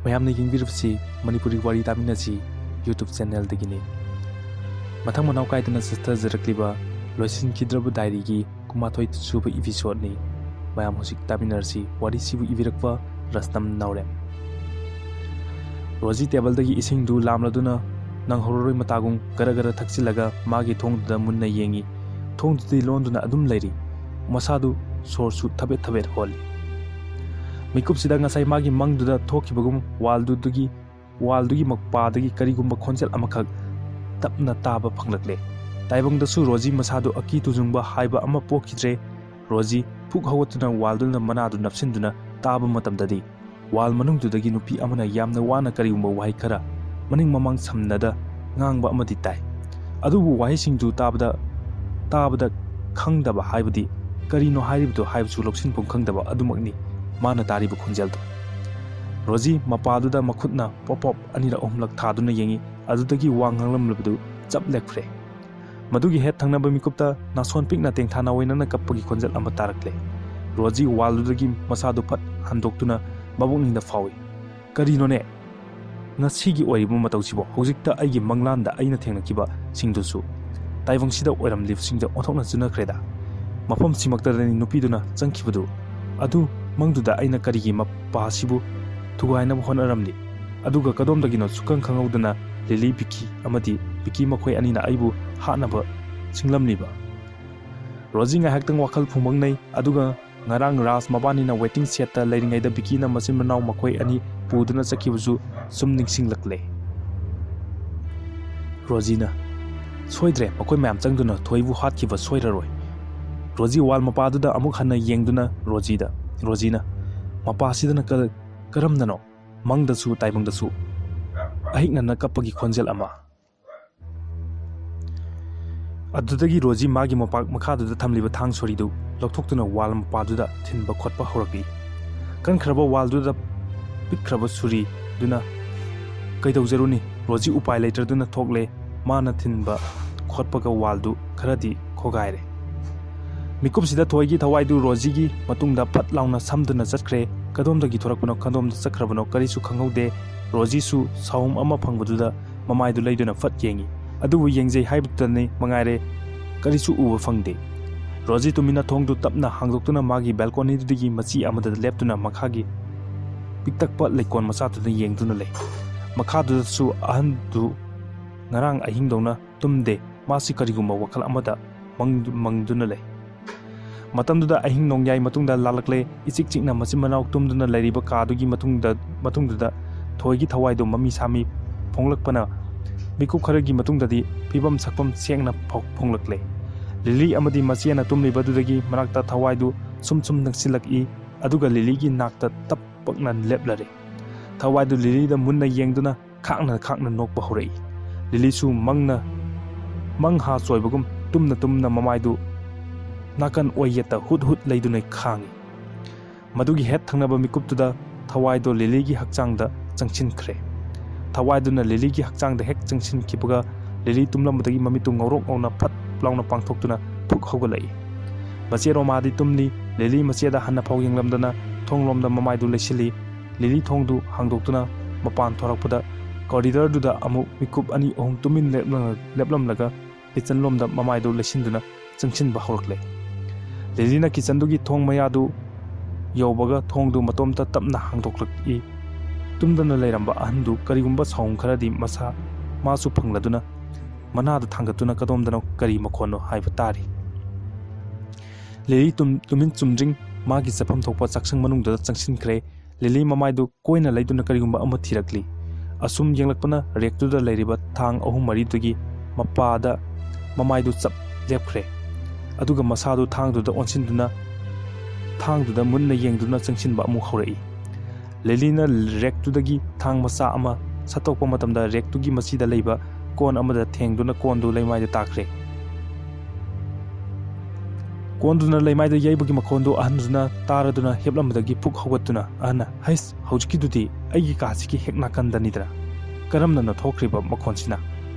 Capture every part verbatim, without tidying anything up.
ꯃꯌꯥꯝꯅ ꯌꯦꯡꯕꯤꯔꯤꯕꯁꯤ ꯃꯅꯤꯄꯨꯔꯤ ꯋꯥꯔꯤ ꯇꯥꯃꯤꯟꯅꯁꯤ YouTube channelꯗꯒꯤꯅꯤ꯫ ꯃꯊꯪ ꯃꯅꯥꯎ ꯀꯥꯏꯗꯅ ꯆꯠꯊꯖꯔꯛꯂꯤꯕ ꯂꯣꯏꯁꯤꯟꯈꯤꯗ꯭ꯔꯕ diaryꯒꯤ ꯀꯨꯟꯃꯥꯊꯣꯏ ꯁꯨꯕ episodeꯅꯤ꯫ ꯃꯌꯥꯝ ꯍꯧꯖꯤꯛ ꯇꯥꯃꯤꯟꯅꯔꯁꯤ꯫ ꯋꯥꯔꯤꯁꯤꯕꯨ ꯏꯕꯤꯔꯛꯄ ꯔꯁꯅꯝ ꯅꯥꯎꯔꯦꯝ꯫ ꯔꯣꯖꯤ tableꯗꯒꯤ ꯏꯁꯤꯡꯗꯨ ꯂꯥꯝꯂꯗꯨꯅ ꯅꯪꯍꯧꯔꯔꯣꯏ ꯃꯇꯥꯒꯨꯝ ꯒꯔ ꯒꯔ ꯊꯛꯆꯤꯜꯂꯒ ꯃꯥꯒꯤ ꯊꯣꯡꯗꯨꯗ ꯃꯨꯟꯅ ꯌꯦꯡꯏ꯫ ꯊꯣꯡꯗꯨꯗꯤ ꯂꯣꯟꯗꯨꯅ ꯑꯗꯨꯝ ꯂꯩꯔꯤ꯫ ꯃꯁꯥꯗꯨ ꯁꯣꯔꯁꯨ ꯊꯕꯦꯠ ꯊꯕꯦꯠ ꯍꯣꯜꯂꯤ꯫ ꯃꯤꯀꯨꯞꯁꯤꯗ ꯉꯁꯥꯏ ꯃꯥꯒꯤ ꯃꯪꯗꯨꯗ ꯊꯣꯛꯈꯤꯕꯒꯨꯝ wallꯗꯨꯗꯒꯤ, wallꯗꯨꯒꯤ ꯃꯄꯥꯗꯒꯤ ꯀꯔꯤꯒꯨꯝꯕ ꯈꯣꯟꯖꯦꯜ ꯑꯃꯈꯛ ꯇꯞꯅ ꯇꯥꯕ ꯐꯪꯂꯛꯂꯦ꯫ ꯇꯥꯏꯕꯪꯗꯁꯨ ꯔꯣꯖꯤ ꯃꯁꯥꯗꯨ ꯑꯀꯤ ꯇꯨꯖꯨꯡꯕ ꯍꯥꯏꯕ ꯑꯃ ꯄꯣꯛꯈꯤꯗ꯭ꯔꯦ꯫ ꯔꯣꯖꯤ ꯐꯨꯛ ꯍꯧꯒꯠꯇꯨꯅ wallꯗꯨꯅ ꯃꯅꯥꯗꯨ ꯅꯞꯁꯤꯟꯗꯨꯅ ꯇꯥꯕ ꯃꯇꯝꯗꯗꯤ, wall ꯃꯅꯨꯡꯗꯨꯗꯒꯤ ꯅꯨꯄꯤ ꯑꯃꯅ ꯌꯥꯝꯅ ꯋꯥꯅ ꯀꯔꯤꯒꯨꯝꯕ ꯋꯥꯍꯩ ꯈꯔ ꯃꯅꯤꯡ ꯃꯃꯥꯡ ꯁꯝꯅꯗ ꯉꯥꯡꯕ ꯑꯃꯗꯤ ꯇꯥꯏ꯫ ꯑꯗꯨꯕꯨ ꯋꯥꯍꯩꯁꯤꯡꯗꯨ ꯇꯥꯕꯗ, ꯇꯥꯕꯗ ꯈꯪꯗꯕ ꯍꯥꯏꯕꯗꯤ ꯀꯔꯤꯅꯣ ꯍꯥꯏꯔꯤꯕꯗꯨ ꯍꯥꯏꯕꯁꯨ ꯂꯧꯁꯤꯟꯐꯝ ꯈꯪꯗꯕ ꯑꯗꯨꯃꯛꯅꯤ ꯃꯥꯅ ꯇꯥꯔꯤꯕ ꯈꯣꯟꯖꯦꯜꯗꯨ꯫ ꯔꯣꯖꯤ ꯃꯄꯥꯗꯨꯗ ꯃꯈꯨꯠꯅ ꯄꯣꯞ ꯄꯣꯞ ꯑꯅꯤꯔꯛ ꯑꯍꯨꯝꯂꯛ ꯊꯥꯗꯨꯅ ꯌꯦꯡꯏ, ꯑꯗꯨꯗꯒꯤ ꯋꯥ ꯉꯥꯡꯂꯝꯂꯕꯗꯨ ꯆꯞ ꯂꯦꯞꯈ꯭ꯔꯦ꯫ ꯃꯗꯨꯒꯤ ꯍꯦꯛ ꯊꯪꯅꯕ ꯃꯤꯀꯨꯞꯇ ꯅꯥꯁꯣꯟ ꯄꯤꯛꯅ ꯇꯦꯡꯊꯥ ꯅꯥꯑꯣꯏꯅꯅ ꯀꯞꯄꯒꯤ ꯈꯣꯟꯖꯦꯜ ꯑꯃ ꯇꯥꯔꯛꯂꯦ꯫ ꯔꯣꯖꯤ wallꯗꯨꯗꯒꯤ ꯃꯁꯥꯗꯨ ꯐꯠ ꯍꯟꯗꯣꯛꯇꯨꯅ ꯃꯕꯨꯛꯅꯤꯡꯗ ꯐꯥꯎꯏ, "ꯀꯔꯤꯅꯣꯅꯦ? ꯉꯁꯤꯒꯤ ꯑꯣꯏꯔꯤꯕ ꯃꯇꯧꯁꯤꯕꯣ? ꯍꯧꯖꯤꯛꯇ ꯑꯩꯒꯤ ꯃꯪꯂꯥꯟꯗ ꯑꯩꯅ ꯊꯦꯡꯅꯈꯤꯕꯁꯤꯡꯗꯨꯁꯨ ꯇꯥꯏꯕꯪꯁꯤꯗ ꯑꯣꯏꯔꯝꯂꯤꯕꯁꯤꯡꯗ ꯑꯣꯟꯊꯣꯛꯅ ꯆꯨꯅꯈ꯭ꯔꯦꯗ꯫ ꯃꯐꯝꯁꯤꯃꯛꯇꯗꯅꯤ ꯅꯨꯄꯤꯗꯨꯅ ꯆꯪꯈꯤꯕꯗꯨ꯫ ꯑꯗꯨ ꯃꯪꯗꯨꯗ ꯑꯩꯅ ꯀꯔꯤꯒꯤ ꯃꯄꯥꯁꯤꯕꯨ ꯊꯨꯒꯥꯏꯅꯕ ꯍꯣꯠꯅꯔꯝꯂꯤ? ꯑꯗꯨꯒ ꯀꯗꯣꯝꯗꯒꯤꯅꯣ ꯁꯨꯛꯈꯪ ꯈꯪꯍꯧꯗꯅ ꯂꯤꯂꯤ ꯕꯤꯀꯤ ꯑꯃꯗꯤ ꯕꯤꯀꯤ ꯃꯈꯣꯏ ꯑꯅꯤꯅ ꯑꯩꯕꯨ ꯍꯥꯠꯅꯕ ꯁꯤꯡꯂꯝꯂꯤꯕ?" ꯔꯣꯖꯤ ꯉꯥꯏꯍꯥꯛꯇꯪ ꯋꯥꯈꯜ ꯐꯨꯡꯕꯪꯅꯩ, ꯑꯗꯨꯒ ꯉꯔꯥꯡ ꯔꯥꯖ ꯃꯕꯥꯅꯤꯅ waiting shedꯇ ꯂꯩꯔꯤꯉꯩꯗ ꯕꯤꯀꯤꯅ ꯃꯆꯤꯟ ꯃꯅꯥꯎ ꯃꯈꯣꯏ ꯑꯅꯤ ꯄꯨꯗꯨꯅ ꯆꯠꯈꯤꯕꯁꯨ ꯁꯨꯝ ꯅꯤꯡꯁꯤꯡꯂꯛꯂꯦ꯫ ꯔꯣꯖꯤꯅ, "ꯁꯣꯏꯗ꯭ꯔꯦ, ꯃꯈꯣꯏ ꯃꯌꯥꯝ ꯆꯪꯗꯨꯅ ꯊꯣꯏꯕꯨ ꯍꯥꯠꯈꯤꯕ ꯁꯣꯏꯔꯔꯣꯏ꯫" ꯔꯣꯖꯤ wall ꯃꯄꯥꯗꯨꯗ ꯑꯃꯨꯛ ꯍꯟꯅ ꯌꯦꯡꯗꯨꯅ ꯔꯣꯖꯤꯗ, ꯔꯣꯖꯤꯅ, "ꯃꯄꯥꯁꯤꯗꯅ ꯀ-, ꯀꯔꯝꯅꯅꯣ? ꯃꯪꯗꯁꯨ ꯇꯥꯏꯕꯪꯗꯁꯨ?" ꯑꯍꯤꯛꯅꯅ ꯀꯞꯄꯒꯤ ꯈꯣꯟꯖꯦꯜ ꯑꯃ꯫ ꯑꯗꯨꯗꯒꯤ ꯔꯣꯖꯤ ꯃꯥꯒꯤ ꯃꯣꯝꯄꯥꯛ ꯃꯈꯥꯗꯨꯗ ꯊꯝꯂꯤꯕ ꯊꯥꯡ ꯁꯣꯔꯤꯗꯨ ꯂꯧꯊꯣꯛꯇꯨꯅ wall ꯃꯄꯥꯗꯨꯗ ꯊꯤꯟꯕ ꯈꯣꯠꯄ ꯍꯧꯔꯛꯂꯤ꯫ ꯀꯟꯈ꯭ꯔꯕ wallꯗꯨꯗ ꯄꯤꯛꯈ꯭ꯔꯕ ꯁꯨꯔꯤꯗꯨꯅ ꯀꯩꯗꯧꯖꯔꯨꯅꯤ? ꯔꯣꯖꯤ ꯎꯄꯥꯏ ꯂꯩꯇ꯭ꯔꯗꯨꯅ ꯊꯣꯛꯂꯦ꯫ ꯃꯥꯅ ꯊꯤꯟꯕ ꯈꯣꯠꯄꯒ wallꯗꯨ ꯈꯔꯗꯤ ꯈꯣꯒꯥꯏꯔꯦ꯫ ꯃꯤꯀꯨꯞꯁꯤꯗ ꯊꯣꯏꯒꯤ ꯊꯋꯥꯏꯗꯨ ꯔꯣꯖꯤꯒꯤ ꯃꯇꯨꯡꯗ ꯐꯠ ꯂꯥꯎꯅ ꯁꯝꯗꯨꯅ ꯆꯠꯈ꯭ꯔꯦ꯫ ꯀꯗꯣꯝꯗꯒꯤ ꯊꯣꯔꯛꯄꯅꯣ, ꯀꯗꯣꯝꯗ ꯆꯠꯈ꯭ꯔꯕꯅꯣ ꯀꯔꯤꯁꯨ ꯈꯪꯍꯧꯗꯦ꯫ ꯔꯣꯖꯤꯁꯨ ꯁꯥꯍꯨꯝ ꯑꯃ ꯐꯪꯕꯗꯨꯗ ꯃꯃꯥꯏꯗꯨ ꯂꯩꯗꯨꯅ ꯐꯠ ꯌꯦꯡꯉꯤ꯫ ꯑꯗꯨꯕꯨ ꯌꯦꯡꯖꯩ ꯍꯥꯏꯕꯗꯨꯗꯅꯤ ꯃꯉꯥꯏꯔꯦ, ꯀꯔꯤꯁꯨ ꯎꯕ ꯐꯪꯗꯦ꯫ ꯔꯣꯖꯤ ꯇꯨꯃꯤꯟꯅ ꯊꯣꯡꯗꯨ ꯇꯞꯅ ꯍꯥꯡꯗꯣꯛꯇꯨꯅ ꯃꯥꯒꯤ ꯕꯦꯜꯀꯣꯅꯤꯗꯨꯗꯒꯤ ꯃꯆꯤ ꯑꯃꯗ ꯂꯦꯞꯇꯨꯅ ꯃꯈꯥꯒꯤ ꯄꯤꯛꯇꯛꯄ ꯂꯩꯀꯣꯜ ꯃꯆꯥꯗꯨꯗ ꯌꯦꯡꯗꯨꯅ ꯂꯩ꯫ ꯃꯈꯥꯗꯨꯗꯁꯨ ꯑꯍꯟꯗꯨ ꯉꯔꯥꯡ ꯑꯍꯤꯡꯗꯧꯅ ꯇꯨꯝꯗꯦ꯫ ꯃꯥꯁꯤ ꯀꯔꯤꯒꯨꯝꯕ ꯋꯥꯈꯜ ꯑꯃꯗ ꯃꯪ-, ꯃꯪꯗꯨꯅ ꯂꯩ꯫ ꯃꯇꯝꯗꯨꯗ ꯑꯍꯤꯡ ꯅꯣꯡꯌꯥꯏ ꯃꯇꯨꯡꯗ ꯂꯥꯜꯂꯛꯂꯦ꯫ ꯏꯆꯤꯛ ꯆꯤꯛꯅ ꯃꯆꯤꯟ ꯃꯅꯥꯎ ꯇꯨꯝꯗꯨꯅ ꯂꯩꯔꯤꯕ ꯀꯥꯗꯨꯒꯤ ꯃꯇꯨꯡꯗ, ꯃꯇꯨꯡꯗꯨꯗ ꯊꯣꯏꯒꯤ ꯊꯋꯥꯏꯗꯨ ꯃꯃꯤ ꯁꯥꯃꯤ ꯐꯣꯡꯂꯛꯄꯅ ꯃꯤꯀꯨꯞ ꯈꯔꯒꯤ ꯃꯇꯨꯡꯗꯗꯤ ꯐꯤꯕꯝ ꯁꯛꯐꯝ ꯁꯦꯡꯅ ꯐꯣ-, ꯐꯣꯡꯂꯛꯂꯦ꯫ ꯂꯤꯂꯤ ꯑꯃꯗꯤ ꯃꯆꯦꯅ ꯇꯨꯝꯂꯤꯕꯗꯨꯗꯒꯤ ꯃꯅꯥꯛꯇ ꯊꯋꯥꯏꯗꯨ ꯁꯨꯝ ꯁꯨꯝ ꯅꯛꯁꯤꯜꯂꯛꯏ, ꯑꯗꯨꯒ ꯂꯤꯂꯤꯒꯤ ꯅꯥꯛꯇ ꯇꯞ ꯄꯛꯅ ꯂꯦꯞꯂꯔꯦ꯫ ꯊꯋꯥꯏꯗꯨ ꯂꯤꯂꯤꯗ ꯃꯨꯟꯅ ꯌꯦꯡꯗꯨꯅ ꯈꯥꯡꯅ ꯈꯥꯡꯅ ꯅꯣꯛꯄ ꯍꯧꯔꯛꯏ꯫ ꯂꯤꯂꯤꯁꯨ ꯃꯪꯅ, ꯃꯪ ꯍꯥ ꯆꯣꯏꯕꯒꯨꯝ ꯇꯨꯝꯅ ꯇꯨꯝꯅ ꯃꯃꯥꯏꯗꯨ ꯅꯥꯀꯟ ꯑꯣꯏ ꯌꯦꯠꯇ ꯍꯨꯠ ꯍꯨꯠ ꯂꯩꯗꯨꯅ ꯈꯥꯡꯏ꯫ ꯃꯗꯨꯒꯤ ꯍꯦꯛ ꯊꯪꯅꯕ ꯃꯤꯀꯨꯞꯇꯨꯗ ꯊꯋꯥꯏꯗꯣ ꯂꯤꯂꯤꯒꯤ ꯍꯛꯆꯥꯡꯗ ꯆꯪꯁꯤꯟꯈ꯭ꯔꯦ꯫ ꯊꯋꯥꯏꯗꯨꯅ ꯂꯤꯂꯤꯒꯤ ꯍꯛꯆꯥꯡꯗ ꯍꯦꯛ ꯆꯪꯁꯤꯟꯈꯤꯕꯒ ꯂꯤꯂꯤ ꯇꯨꯝꯂꯝꯕꯗꯒꯤ ꯃꯃꯤꯠꯇꯨ ꯉꯧꯔꯣꯛ ꯉꯧꯅ ꯐꯠ ꯂꯥꯎꯅ ꯄꯥꯡꯊꯣꯛꯇꯨꯅ ꯐꯨꯛ ꯍꯧꯒꯠꯂꯛꯏ꯫ ꯃꯆꯦ ꯔꯣꯃꯥꯗꯤ ꯇꯨꯝꯂꯤ꯫ ꯂꯤꯂꯤ ꯃꯆꯦꯗ ꯍꯟꯅ ꯐꯥꯎ ꯌꯦꯡꯂꯝꯗꯅ ꯊꯣꯡꯂꯣꯝꯗ ꯃꯃꯥꯏꯗꯨ ꯂꯩꯁꯤꯜꯂꯤ꯫ ꯂꯤꯂꯤ ꯊꯣꯡꯗꯨ ꯍꯥꯡꯗꯣꯛꯇꯨꯅ ꯃꯄꯥꯟ ꯊꯣꯔꯛꯄꯗ ꯀꯣꯔꯤꯗꯣꯔꯗꯨꯗ ꯑꯃꯨꯛ ꯃꯤꯀꯨꯞ ꯑꯅꯤ ꯑꯍꯨꯝ ꯇꯨꯃꯤꯟ ꯂꯦꯞꯂ-, ꯂꯦꯞꯂꯝꯂꯒ ꯀꯤꯆꯟꯂꯣꯝꯗ ꯃꯃꯥꯏꯗꯨ ꯂꯩꯁꯤꯟꯗꯨꯅ ꯆꯪꯁꯤꯟꯕ ꯍꯧꯔꯛꯂꯦ꯫ ꯂꯤꯂꯤꯅ ꯀꯤꯆꯟꯗꯨꯒꯤ ꯊꯣꯡ ꯃꯌꯥꯗꯨ ꯌꯧꯕꯒ ꯊꯣꯡꯗꯨ ꯃꯇꯣꯝꯇ ꯇꯞꯅ ꯍꯥꯡꯗꯣꯛꯂꯛꯏ꯫ ꯇꯨꯝꯗꯅ ꯂꯩꯔꯝꯕ ꯑꯍꯟꯗꯨ ꯀꯔꯤꯒꯨꯝꯕ ꯁꯥꯎꯝ ꯈꯔꯗꯤ ꯃꯁꯥ ꯃꯥꯁꯨ ꯐꯪꯂꯗꯨꯅ ꯃꯅꯥꯗ ꯊꯥꯡꯒꯠꯇꯨꯅ ꯀꯗꯣꯝꯗꯅꯣ ꯀꯔꯤ ꯃꯈꯣꯟꯅꯣ ꯍꯥꯏꯕ ꯇꯥꯔꯤ꯫ ꯂꯤꯂꯤ ꯇꯨꯝ-, ꯇꯨꯃꯤꯟ ꯆꯨꯝꯗ꯭ꯔꯤꯡ ꯃꯥꯒꯤ ꯆꯠꯐꯝ ꯊꯣꯛꯄ ꯆꯥꯛꯁꯪ ꯃꯅꯨꯡꯗꯨꯗ ꯆꯪꯁꯤꯟꯈ꯭ꯔꯦ꯫ ꯂꯤꯂꯤ ꯃꯃꯥꯏꯗꯨ ꯀꯣꯏꯅ ꯂꯩꯗꯨꯅ ꯀꯔꯤꯒꯨꯝꯕ ꯑꯃ ꯊꯤꯔꯛꯂꯤ꯫ ꯑꯁꯨꯝ ꯌꯦꯡꯂꯛꯄꯅ ꯔꯦꯛꯇꯨꯗ ꯂꯩꯔꯤꯕ ꯊꯥꯡ ꯑꯍꯨꯝ ꯃꯔꯤꯗꯨꯒꯤ ꯃꯄꯥꯗ ꯃꯃꯥꯏꯗꯨ ꯆꯞ ꯂꯦꯞꯈ꯭ꯔꯦ꯫ ꯑꯗꯨꯒ ꯃꯁꯥꯗꯨ ꯊꯥꯡꯗꯨꯗ ꯑꯣꯟꯁꯤꯟꯗꯨꯅ ꯊꯥꯡꯗꯨꯗ ꯃꯨꯟꯅ ꯌꯦꯡꯗꯨꯅ ꯆꯪꯁꯤꯟꯕ ꯑꯃꯨꯛ ꯍꯧꯔꯛꯏ꯫ ꯂꯤꯂꯤꯅ ꯔꯦꯛꯇꯨꯗꯒꯤ ꯊꯥꯡ ꯃꯆꯥ ꯑꯃ ꯁꯠꯇꯣꯛꯄ ꯃꯇꯝꯗ ꯔꯦꯛꯇꯨꯒꯤ ꯃꯆꯤꯗ ꯂꯩꯕ ꯀꯣꯟ ꯑꯃꯗ ꯊꯦꯡꯗꯨꯅ ꯀꯣꯟꯗꯨ ꯂꯩꯃꯥꯏꯗ ꯇꯥꯈ꯭ꯔꯦ꯫ ꯀꯣꯟꯗꯨꯅ ꯂꯩꯃꯥꯏꯗ ꯌꯩꯕꯒꯤ ꯃꯈꯣꯟꯗꯨ ꯑꯍꯟꯗꯨꯅ ꯇꯥꯔꯗꯨꯅ ꯍꯤꯞꯂꯝꯕꯗꯒꯤ ꯐꯨꯛ ꯍꯧꯒꯠꯇꯨꯅ ꯑꯍꯟꯅ, "ꯍꯩꯁ, ꯍꯧꯖꯤꯛꯀꯤꯗꯨꯗꯤ ꯑꯩꯒꯤ ꯀꯥꯁꯤꯒꯤ ꯍꯦꯛ ꯅꯥꯀꯟꯗꯅꯤꯗꯅ꯫ ꯀꯔꯝꯅꯅꯣ ꯊꯣꯛꯈ꯭ꯔꯤꯕ ꯃꯈꯣꯟꯁꯤꯅ?"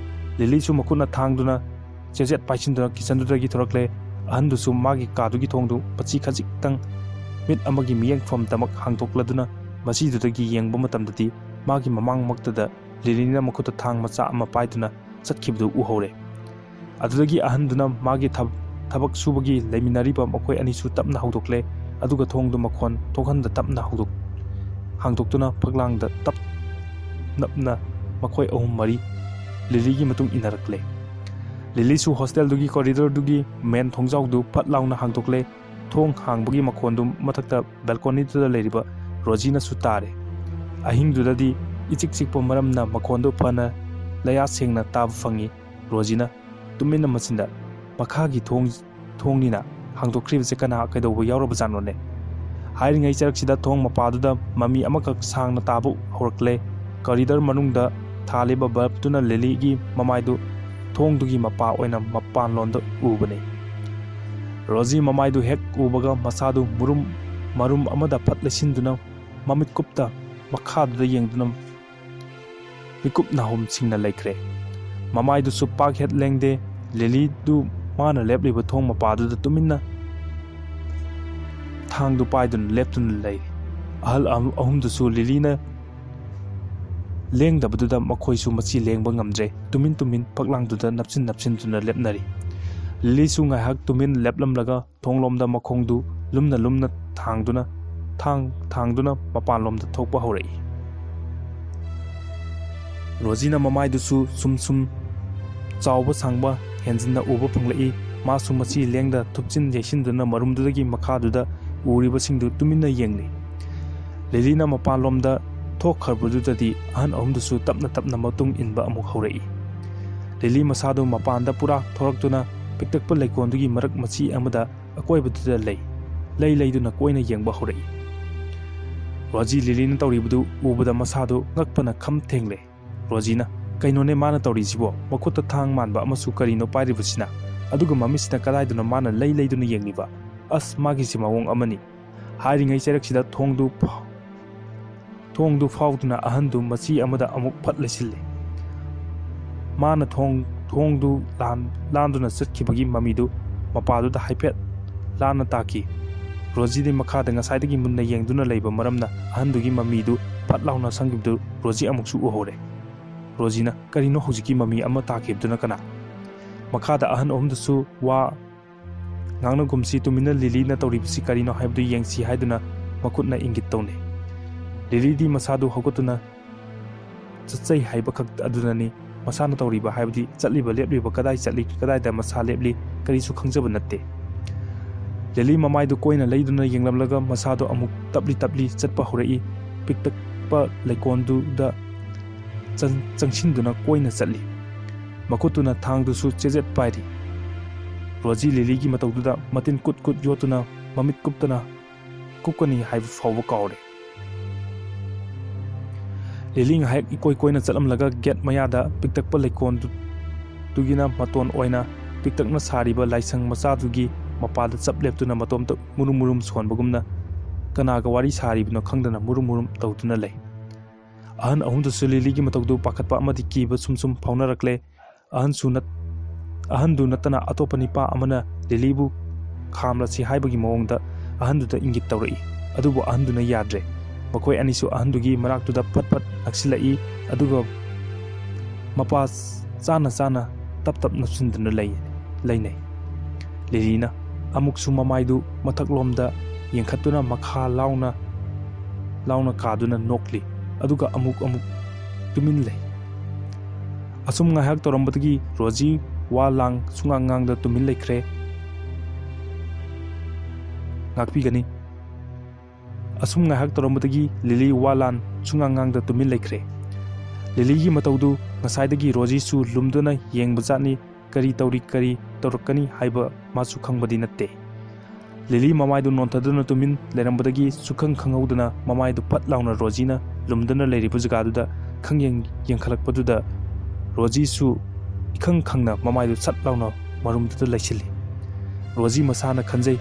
ꯂꯤꯂꯤꯁꯨ ꯃꯈꯨꯠꯅ ꯊꯥꯡꯗꯨꯅ ꯆꯦꯖꯦꯠ ꯄꯥꯏꯁꯤꯟꯗꯨꯅ ꯀꯤꯆꯟꯗꯨꯗꯒꯤ ꯊꯣꯔꯛꯂꯦ꯫ ꯑꯍꯟꯗꯨꯁꯨ ꯃꯥꯒꯤ ꯀꯥꯗꯨꯒꯤ ꯊꯣꯡꯗꯨ ꯃꯆꯤ ꯈꯖꯤꯛꯇꯪ ꯃꯤꯠ ꯑꯃꯒꯤ ꯃꯤꯠꯌꯦꯡꯐꯝꯗꯃꯛ ꯍꯥꯡꯗꯣꯛꯂꯗꯨꯅ ꯃꯁꯤꯗꯨꯗꯒꯤ ꯌꯦꯡꯕ ꯃꯇꯝꯗꯗꯤ ꯃꯥꯒꯤ ꯃꯃꯥꯡꯃꯛꯇꯗ ꯂꯤꯂꯤꯅ ꯃꯈꯨꯠꯇ ꯊꯥꯡ ꯃꯆꯥ ꯑꯃ ꯄꯥꯏꯗꯨꯅ ꯆꯠꯈꯤꯕꯗꯨ ꯎꯍꯧꯔꯦ꯫ ꯑꯗꯨꯗꯒꯤ ꯑꯍꯟꯗꯨꯅ ꯃꯥꯒꯤ ꯊꯕ-, ꯊꯕꯛ ꯁꯨꯕꯒꯤ ꯂꯩꯃꯤꯟꯅꯔꯤꯕ ꯃꯈꯣꯏ ꯑꯅꯤꯁꯨ ꯇꯞꯅ ꯍꯧꯗꯣꯛꯂꯦ, ꯑꯗꯨꯒ ꯊꯣꯡꯗꯨ ꯃꯈꯣꯟ ꯊꯣꯛꯍꯟꯗ ꯇꯞꯅ ꯍꯧꯗꯣꯛ-, ꯍꯥꯡꯗꯣꯛꯇꯨꯅ ꯐꯛꯂꯥꯡꯗ ꯇꯞ ꯅꯞꯅ ꯃꯈꯣꯏ ꯑꯍꯨꯝ ꯃꯔꯤ ꯂꯤꯂꯤꯒꯤ ꯃꯇꯨꯡ ꯏꯟꯅꯔꯛꯂꯦ꯫ ꯂꯤꯂꯤꯁꯨ ꯍꯣꯁꯇꯦꯜꯗꯨꯒꯤ ꯀꯣꯔꯤꯗꯣꯔꯗꯨꯒꯤ ꯃꯦꯟ ꯊꯣꯡꯖꯥꯎꯗꯨ ꯐꯠ ꯂꯥꯎꯅ ꯍꯥꯡꯗꯣꯛꯂꯦ꯫ ꯊꯣꯡ ꯍꯥꯡꯕꯒꯤ ꯃꯈꯣꯟꯗꯨ ꯃꯊꯛꯇ ꯕꯦꯜꯀꯣꯅꯤꯗꯨꯗ ꯂꯩꯔꯤꯕ ꯔꯣꯖꯤꯅꯁꯨ ꯇꯥꯔꯦ꯫ ꯑꯍꯤꯡꯗꯨꯗꯗꯤ ꯏꯆꯤꯛ ꯆꯤꯛꯄ ꯃꯔꯝꯅ ꯃꯈꯣꯟꯗꯨ ꯐꯅ ꯂꯌꯥ ꯁꯦꯡꯅ ꯇꯥꯕ ꯐꯪꯉꯤ꯫ ꯔꯣꯖꯤꯅ ꯇꯨꯃꯤꯟꯅ ꯃꯆꯤꯟꯗ, "ꯃꯈꯥꯒꯤ ꯊꯣꯡ, ꯊꯣꯡꯅꯤꯅ ꯍꯥꯡꯗꯣꯛꯈ꯭ꯔꯤꯕꯁꯦ ꯀꯅꯥ ꯀꯩꯗꯧꯕ ꯌꯥꯎꯔꯕꯖꯥꯠꯅꯣꯅꯦ?" ꯍꯥꯏꯔꯤꯉꯩ ꯆꯔꯛꯁꯤꯗ ꯊꯣꯡ ꯃꯄꯥꯗꯨꯗ ꯃꯃꯤ ꯑꯃꯈꯛ ꯁꯥꯡꯅ ꯇꯥꯕ ꯍꯧꯔꯛꯂꯦ꯫ ꯀꯣꯔꯤꯗꯣꯔ ꯃꯅꯨꯡꯗ ꯊꯥꯜꯂꯤꯕ ꯕꯜꯕꯇꯨꯅ ꯂꯤꯂꯤꯒꯤ ꯃꯃꯥꯏꯗꯨ ꯊꯣꯡꯗꯨꯒꯤ ꯃꯄꯥ ꯑꯣꯏꯅ ꯃꯄꯥꯟꯂꯣꯝꯗ ꯎꯕꯅꯤ꯫ ꯔꯣꯖꯤ ꯃꯃꯥꯏꯗꯨ ꯍꯦꯛ ꯎꯕꯒ ꯃꯁꯥꯗꯨ ꯃꯨꯔꯨꯝ, ꯃꯔꯨꯝ ꯑꯃꯗ ꯐꯠ ꯂꯩꯁꯤꯟꯗꯨꯅ ꯃꯃꯤꯠꯀꯨꯞꯇ ꯃꯈꯥꯗꯨꯗ ꯌꯦꯡꯗꯨꯅ ꯃꯤꯀꯨꯞ ꯅꯥꯍꯨꯝ ꯁꯤꯡꯅ ꯂꯩꯈ꯭ꯔꯦ꯫ ꯃꯃꯥꯏꯗꯨꯁꯨ ꯄꯥꯛ ꯍꯦꯠ ꯂꯦꯡꯗꯦ꯫ ꯂꯤꯂꯤꯗꯨ ꯃꯥꯅ ꯂꯦꯞꯂꯤꯕ ꯊꯣꯡ ꯃꯄꯥꯗꯨꯗ ꯇꯨꯃꯤꯟꯅ ꯊꯥꯡꯗꯨ ꯄꯥꯏꯗꯨꯅ ꯂꯦꯞꯇꯨꯅ ꯂꯩ꯫ ꯑꯍꯜ ꯑꯍꯨꯝ-, ꯑꯍꯨꯝꯗꯨꯁꯨ ꯂꯤꯂꯤꯅ ꯂꯦꯡꯗꯕꯗꯨꯗ ꯃꯈꯣꯏꯁꯨ ꯃꯆꯤ ꯂꯦꯡꯕ ꯉꯝꯗ꯭ꯔꯦ꯫ ꯇꯨꯃꯤꯟ ꯇꯨꯃꯤꯟ ꯐꯛꯂꯥꯡꯗꯨꯗ ꯅꯞꯁꯤꯟ ꯅꯞꯁꯤꯟꯗꯨꯅ ꯂꯦꯞꯅꯔꯤ꯫ ꯂꯤꯂꯤꯁꯨ ꯉꯥꯏꯍꯥꯛ ꯇꯨꯃꯤꯟ ꯂꯦꯞꯂꯝꯂꯒ ꯊꯣꯡꯂꯣꯝꯗ ꯃꯈꯣꯡꯗꯨ ꯂꯨꯝꯅ ꯂꯨꯝꯅ ꯊꯥꯡꯗꯨꯅ, ꯊꯥꯡ-, ꯊꯥꯡꯗꯨꯅ ꯃꯄꯥꯟꯂꯣꯝꯗ ꯊꯣꯛꯄ ꯍꯧꯔꯛꯏ꯫ ꯔꯣꯖꯤꯅ ꯃꯃꯥꯏꯗꯨꯁꯨ ꯁꯨꯝ ꯁꯨꯝ ꯆꯥꯎꯕ ꯁꯥꯡꯕ ꯍꯦꯟꯖꯤꯟꯅ ꯎꯕ ꯐꯪꯂꯛꯏ꯫ ꯃꯥꯁꯨ ꯃꯆꯤ ꯂꯦꯡꯗ ꯊꯨꯞꯆꯤꯟ ꯌꯩꯁꯤꯟꯗꯨꯅ ꯃꯔꯨꯝꯗꯨꯗꯒꯤ ꯃꯈꯥꯗꯨꯗ ꯎꯔꯤꯕꯁꯤꯡꯗꯨ ꯇꯨꯃꯤꯟꯅ ꯌꯦꯡꯂꯤ꯫ ꯂꯤꯂꯤꯅ ꯃꯄꯥꯟꯂꯣꯝꯗ ꯊꯣꯛꯈ꯭ꯔꯕꯗꯨꯗꯗꯤ ꯑꯍꯟ ꯑꯍꯨꯝꯗꯨꯁꯨ ꯇꯞꯅ ꯇꯞꯅ ꯃꯇꯨꯡ ꯏꯟꯕ ꯑꯃꯨꯛ ꯍꯧꯔꯛꯏ꯫ ꯂꯤꯂꯤ ꯃꯁꯥꯗꯨ ꯃꯄꯥꯟꯗ ꯄꯨꯔꯥ ꯊꯣꯔꯛꯇꯨꯅ ꯄꯤꯛꯇꯛꯄ ꯂꯩꯀꯣꯜꯗꯨꯒꯤ ꯃꯔꯛ ꯃꯆꯤ ꯑꯃꯗ ꯑꯀꯣꯏꯕꯗꯨꯗ ꯂꯩ, ꯂꯩ ꯂꯩꯗꯨꯅ ꯀꯣꯏꯅ ꯌꯦꯡꯕ ꯍꯧꯔꯛꯏ꯫ ꯔꯣꯖꯤ ꯂꯤꯂꯤꯅ ꯇꯧꯔꯤꯕꯗꯨ ꯎꯕꯗ ꯃꯁꯥꯗꯨ ꯉꯛꯄꯅ ꯈꯝ ꯊꯦꯡꯂꯦ꯫ ꯔꯣꯖꯤꯅ, "ꯀꯩꯅꯣꯅꯦ ꯃꯥꯅ ꯇꯧꯔꯤꯁꯤꯕꯣ? ꯃꯈꯨꯠꯇ ꯊꯥꯡ ꯃꯥꯟꯕ ꯑꯃꯁꯨ ꯀꯔꯤꯅꯣ ꯄꯥꯏꯔꯤꯕꯁꯤꯅ? ꯑꯗꯨꯒ ꯃꯃꯤꯠꯁꯤꯅ ꯀꯗꯥꯏꯗꯅꯣ ꯃꯥꯅ ꯂꯩ ꯂꯩꯗꯨꯅ ꯌꯦꯡꯂꯤꯕ? ꯑꯁ, ꯃꯥꯒꯤꯁꯤ ꯃꯑꯣꯡ ꯑꯃꯅꯤ!" ꯍꯥꯏꯔꯤꯉꯩ ꯆꯩꯔꯛꯁꯤꯗ ꯊꯣꯡꯗꯨ ꯐ-, ꯊꯣꯡꯗꯨ ꯐꯥꯎꯗꯨꯅ ꯑꯍꯟꯗꯨ ꯃꯆꯤ ꯑꯃꯗ ꯑꯃꯨꯛ ꯐꯠ ꯂꯩꯁꯤꯜꯂꯤ꯫ ꯃꯥꯅ ꯊꯣꯡ, ꯊꯣꯡꯗꯨ ꯂꯥꯟ-, ꯂꯥꯟꯗꯨꯅ ꯆꯠꯈꯤꯕꯒꯤ ꯃꯃꯤꯗꯨ ꯃꯄꯥꯗꯨꯗ ꯍꯥꯏꯐꯦꯠ ꯂꯥꯟꯅ ꯇꯥꯈꯤ꯫ ꯔꯣꯖꯤꯗꯤ ꯃꯈꯥꯗ ꯉꯁꯥꯏꯗꯒꯤ ꯃꯨꯟꯅ ꯌꯦꯡꯗꯨꯅ ꯂꯩꯕ ꯃꯔꯝꯅ ꯑꯍꯟꯗꯨꯒꯤ ꯃꯃꯤꯗꯨ ꯐꯠ ꯂꯥꯎꯅ ꯁꯪꯈꯤꯕꯗꯨ ꯔꯣꯖꯤ ꯑꯃꯨꯛꯁꯨ ꯎꯍꯧꯔꯦ꯫ ꯔꯣꯖꯤꯅ, "ꯀꯔꯤꯅꯣ ꯍꯧꯖꯤꯛꯀꯤ ꯃꯃꯤ ꯑꯃ ꯇꯥꯈꯤꯕꯗꯨꯅ ꯀꯅꯥ?" ꯃꯈꯥꯗ ꯑꯍꯟ ꯑꯍꯨꯝꯗꯨꯁꯨ ꯋꯥ ꯉꯥꯡꯅꯒꯨꯝꯁꯤ, ꯇꯨꯃꯤꯟꯅ ꯂꯤꯂꯤꯅ ꯇꯧꯔꯤꯕꯁꯤ ꯀꯔꯤꯅꯣ ꯍꯥꯏꯕꯗꯨ ꯌꯦꯡꯁꯤ ꯍꯥꯏꯗꯨꯅ ꯃꯈꯨꯠꯅ ꯏꯪꯒꯤꯠ ꯇꯧꯅꯩ꯫ ꯂꯤꯂꯤꯗꯤ ꯃꯁꯥꯗꯨ ꯍꯧꯒꯠꯇꯨꯅ ꯆꯠꯆꯩ ꯍꯥꯏꯕ ꯈꯛ ꯑꯗꯨꯅꯅꯤ꯫ ꯃꯁꯥꯅ ꯇꯧꯔꯤꯕ ꯍꯥꯏꯕꯗꯤ ꯆꯠꯂꯤꯕ ꯂꯦꯞꯂꯤꯕ, ꯀꯗꯥꯏ ꯆꯠꯂꯤ ꯀꯗꯥꯏꯗ ꯃꯁꯥ ꯂꯦꯞꯂꯤ ꯀꯔꯤꯁꯨ ꯈꯪꯖꯕ ꯅꯠꯇꯦ꯫ ꯂꯤꯂꯤ ꯃꯃꯥꯏꯗꯨ ꯀꯣꯏꯅ ꯂꯩꯗꯨꯅ ꯌꯦꯡꯂꯝꯂꯒ ꯃꯁꯥꯗꯣ ꯑꯃꯨꯛ ꯇꯞꯂꯤ ꯇꯞꯂꯤ ꯆꯠꯄ ꯍꯧꯔꯛꯏ꯫ ꯄꯤꯛꯇꯛꯄ ꯂꯩꯀꯣꯜꯗꯨꯗ ꯆꯪ-, ꯆꯪꯁꯤꯟꯗꯨꯅ ꯀꯣꯏꯅ ꯆꯠꯂꯤ꯫ ꯃꯈꯨꯠꯇꯨꯅ ꯊꯥꯡꯗꯨꯁꯨ ꯆꯦꯖꯦꯠ ꯄꯥꯏꯔꯤ꯫ ꯔꯣꯖꯤ ꯂꯤꯂꯤꯒꯤ ꯃꯇꯧꯗꯨꯗ ꯃꯇꯤꯟ ꯀꯨꯠ ꯀꯨꯠ ꯌꯣꯠꯇꯨꯅ ꯃꯃꯤꯠ ꯀꯨꯞꯇꯅ ꯀꯨꯞꯀꯅꯤ ꯍꯥꯏꯕ ꯐꯥꯎꯕ ꯀꯥꯎꯔꯦ꯫ ꯂꯤꯂꯤ ꯉꯥꯏꯍꯥꯛ ꯏꯀꯣꯏ ꯀꯣꯏꯅ ꯆꯠꯂꯝꯂꯒ ꯒꯦꯠ ꯃꯌꯥꯗ ꯄꯤꯛꯇꯛꯄ ꯂꯩꯀꯣꯜꯗꯨ-, ꯗꯨꯒꯤꯅ ꯃꯇꯣꯟ ꯑꯣꯏꯅ ꯄꯤꯛꯇꯛꯅ ꯁꯥꯔꯤꯕ ꯂꯥꯏꯁꯪ ꯃꯆꯥꯗꯨꯒꯤ ꯃꯄꯥꯗ ꯆꯞ ꯂꯦꯞꯇꯨꯅ ꯃꯇꯣꯝꯇ ꯃꯨꯔꯨꯝ ꯃꯨꯔꯨꯝ ꯁꯣꯟꯕꯒꯨꯝꯅ ꯀꯅꯥꯒ ꯋꯥꯔꯤ ꯁꯥꯔꯤꯕꯅꯣ ꯈꯪꯗꯅ ꯃꯨꯔꯨꯝ ꯃꯨꯔꯨꯝ ꯇꯧꯗꯨꯅ ꯂꯩ꯫ ꯑꯍꯟ ꯑꯍꯨꯝꯗꯨꯁꯨ ꯂꯤꯂꯤꯒꯤ ꯃꯇꯧꯗꯨ ꯄꯥꯈꯠꯄ ꯑꯃꯗꯤ ꯀꯤꯕ ꯁꯨꯝ ꯁꯨꯝ ꯐꯥꯎꯅꯔꯛꯂꯦ꯫ ꯑꯍꯟꯁꯨ ꯅꯠ-, ꯑꯍꯟꯗꯨ ꯅꯠꯇꯅ ꯑꯇꯣꯞꯄ ꯅꯤꯄꯥ ꯑꯃꯅ ꯂꯤꯂꯤꯕꯨ ꯈꯥꯝꯂꯁꯤ ꯍꯥꯏꯕꯒꯤ ꯃꯑꯣꯡꯗ ꯑꯍꯟꯗꯨꯗ ꯏꯪꯒꯤꯠ ꯇꯧꯔꯛꯏ꯫ ꯑꯗꯨꯕꯨ ꯑꯍꯟꯗꯨꯅ ꯌꯥꯗ꯭ꯔꯦ꯫ ꯃꯈꯣꯏ ꯑꯅꯤꯁꯨ ꯑꯍꯟꯗꯨꯒꯤ ꯃꯅꯥꯛꯇꯨꯗ ꯐꯠ ꯐꯠ ꯅꯛꯁꯤꯜꯂꯛꯏ꯫ ꯑꯗꯨꯒ ꯃꯄꯥ ꯆꯥꯅ ꯆꯥꯅ ꯇꯞ ꯇꯞ ꯅꯞꯁꯤꯟꯗꯨꯅ ꯂꯩ, ꯂꯩꯅꯩ꯫ ꯂꯤꯂꯤꯅ ꯑꯃꯨꯛꯁꯨ ꯃꯃꯥꯏꯗꯨ ꯃꯊꯛꯂꯣꯝꯗ ꯌꯦꯡꯈꯠꯇꯨꯅ ꯃꯈꯥ ꯂꯥꯎꯅ, ꯂꯥꯎꯅ ꯀꯥꯗꯨꯅ ꯅꯣꯛꯂꯤ꯫ ꯑꯗꯨꯒ ꯑꯃꯨꯛ ꯑꯃꯨꯛ ꯇꯨꯃꯤꯟ ꯂꯩ꯫ ꯑꯁꯨꯝ ꯉꯥꯏꯍꯥꯛ ꯇꯧꯔꯝꯕꯗꯒꯤ ꯔꯣꯖꯤ ꯋꯥ ꯂꯥꯡ ꯁꯨꯉꯥꯡ ꯉꯥꯡꯗ ꯇꯨꯃꯤꯟ ꯂꯩꯈ꯭ꯔꯦ꯫ ꯉꯥꯛꯄꯤꯒꯅꯤ꯫ ꯑꯁꯨꯝ ꯉꯥꯏꯍꯥꯛ ꯇꯧꯔꯝꯕꯗꯒꯤ ꯂꯤꯂꯤ ꯋꯥ ꯂꯥꯟ ꯁꯨꯉꯥꯡ ꯉꯥꯡꯗ ꯇꯨꯃꯤꯟ ꯂꯩꯈ꯭ꯔꯦ꯫ ꯂꯤꯂꯤꯒꯤ ꯃꯇꯧꯗꯨ ꯉꯁꯥꯏꯗꯒꯤ ꯔꯣꯖꯤꯁꯨ ꯂꯨꯝꯗꯨꯅ ꯌꯦꯡꯕꯖꯥꯠꯅꯤ꯫ ꯀꯔꯤ ꯇꯧꯔꯤ, ꯀꯔꯤ ꯇꯧꯔꯛꯀꯅꯤ ꯍꯥꯏꯕ ꯃꯥꯁꯨ ꯈꯪꯕꯗꯤ ꯅꯠꯇꯦ꯫ ꯂꯤꯂꯤ ꯃꯃꯥꯏꯗꯨ ꯅꯣꯟꯊꯗꯨꯅ ꯇꯨꯃꯤꯟ ꯂꯩꯔꯝꯕꯗꯒꯤ ꯁꯨꯈꯪ ꯈꯪꯍꯧꯗꯅ ꯃꯃꯥꯏꯗꯨ ꯐꯠ ꯂꯥꯎꯅ ꯔꯣꯖꯤꯅ ꯂꯨꯝꯗꯨꯅ ꯂꯩꯔꯤꯕ ꯖꯒꯥꯗꯨꯗ ꯈꯪꯌꯦꯡ ꯌꯦꯡꯈꯠꯂꯛꯄꯗꯨꯗ ꯔꯣꯖꯤꯁꯨ ꯏꯈꯪ ꯈꯪꯅ ꯃꯃꯥꯏꯗꯨ ꯁꯠ ꯂꯥꯎꯅ ꯃꯔꯨꯝꯗꯨꯗ ꯂꯩꯁꯤꯜꯂꯤ꯫ ꯔꯣꯖꯤ ꯃꯁꯥꯅ ꯈꯟꯖꯩ,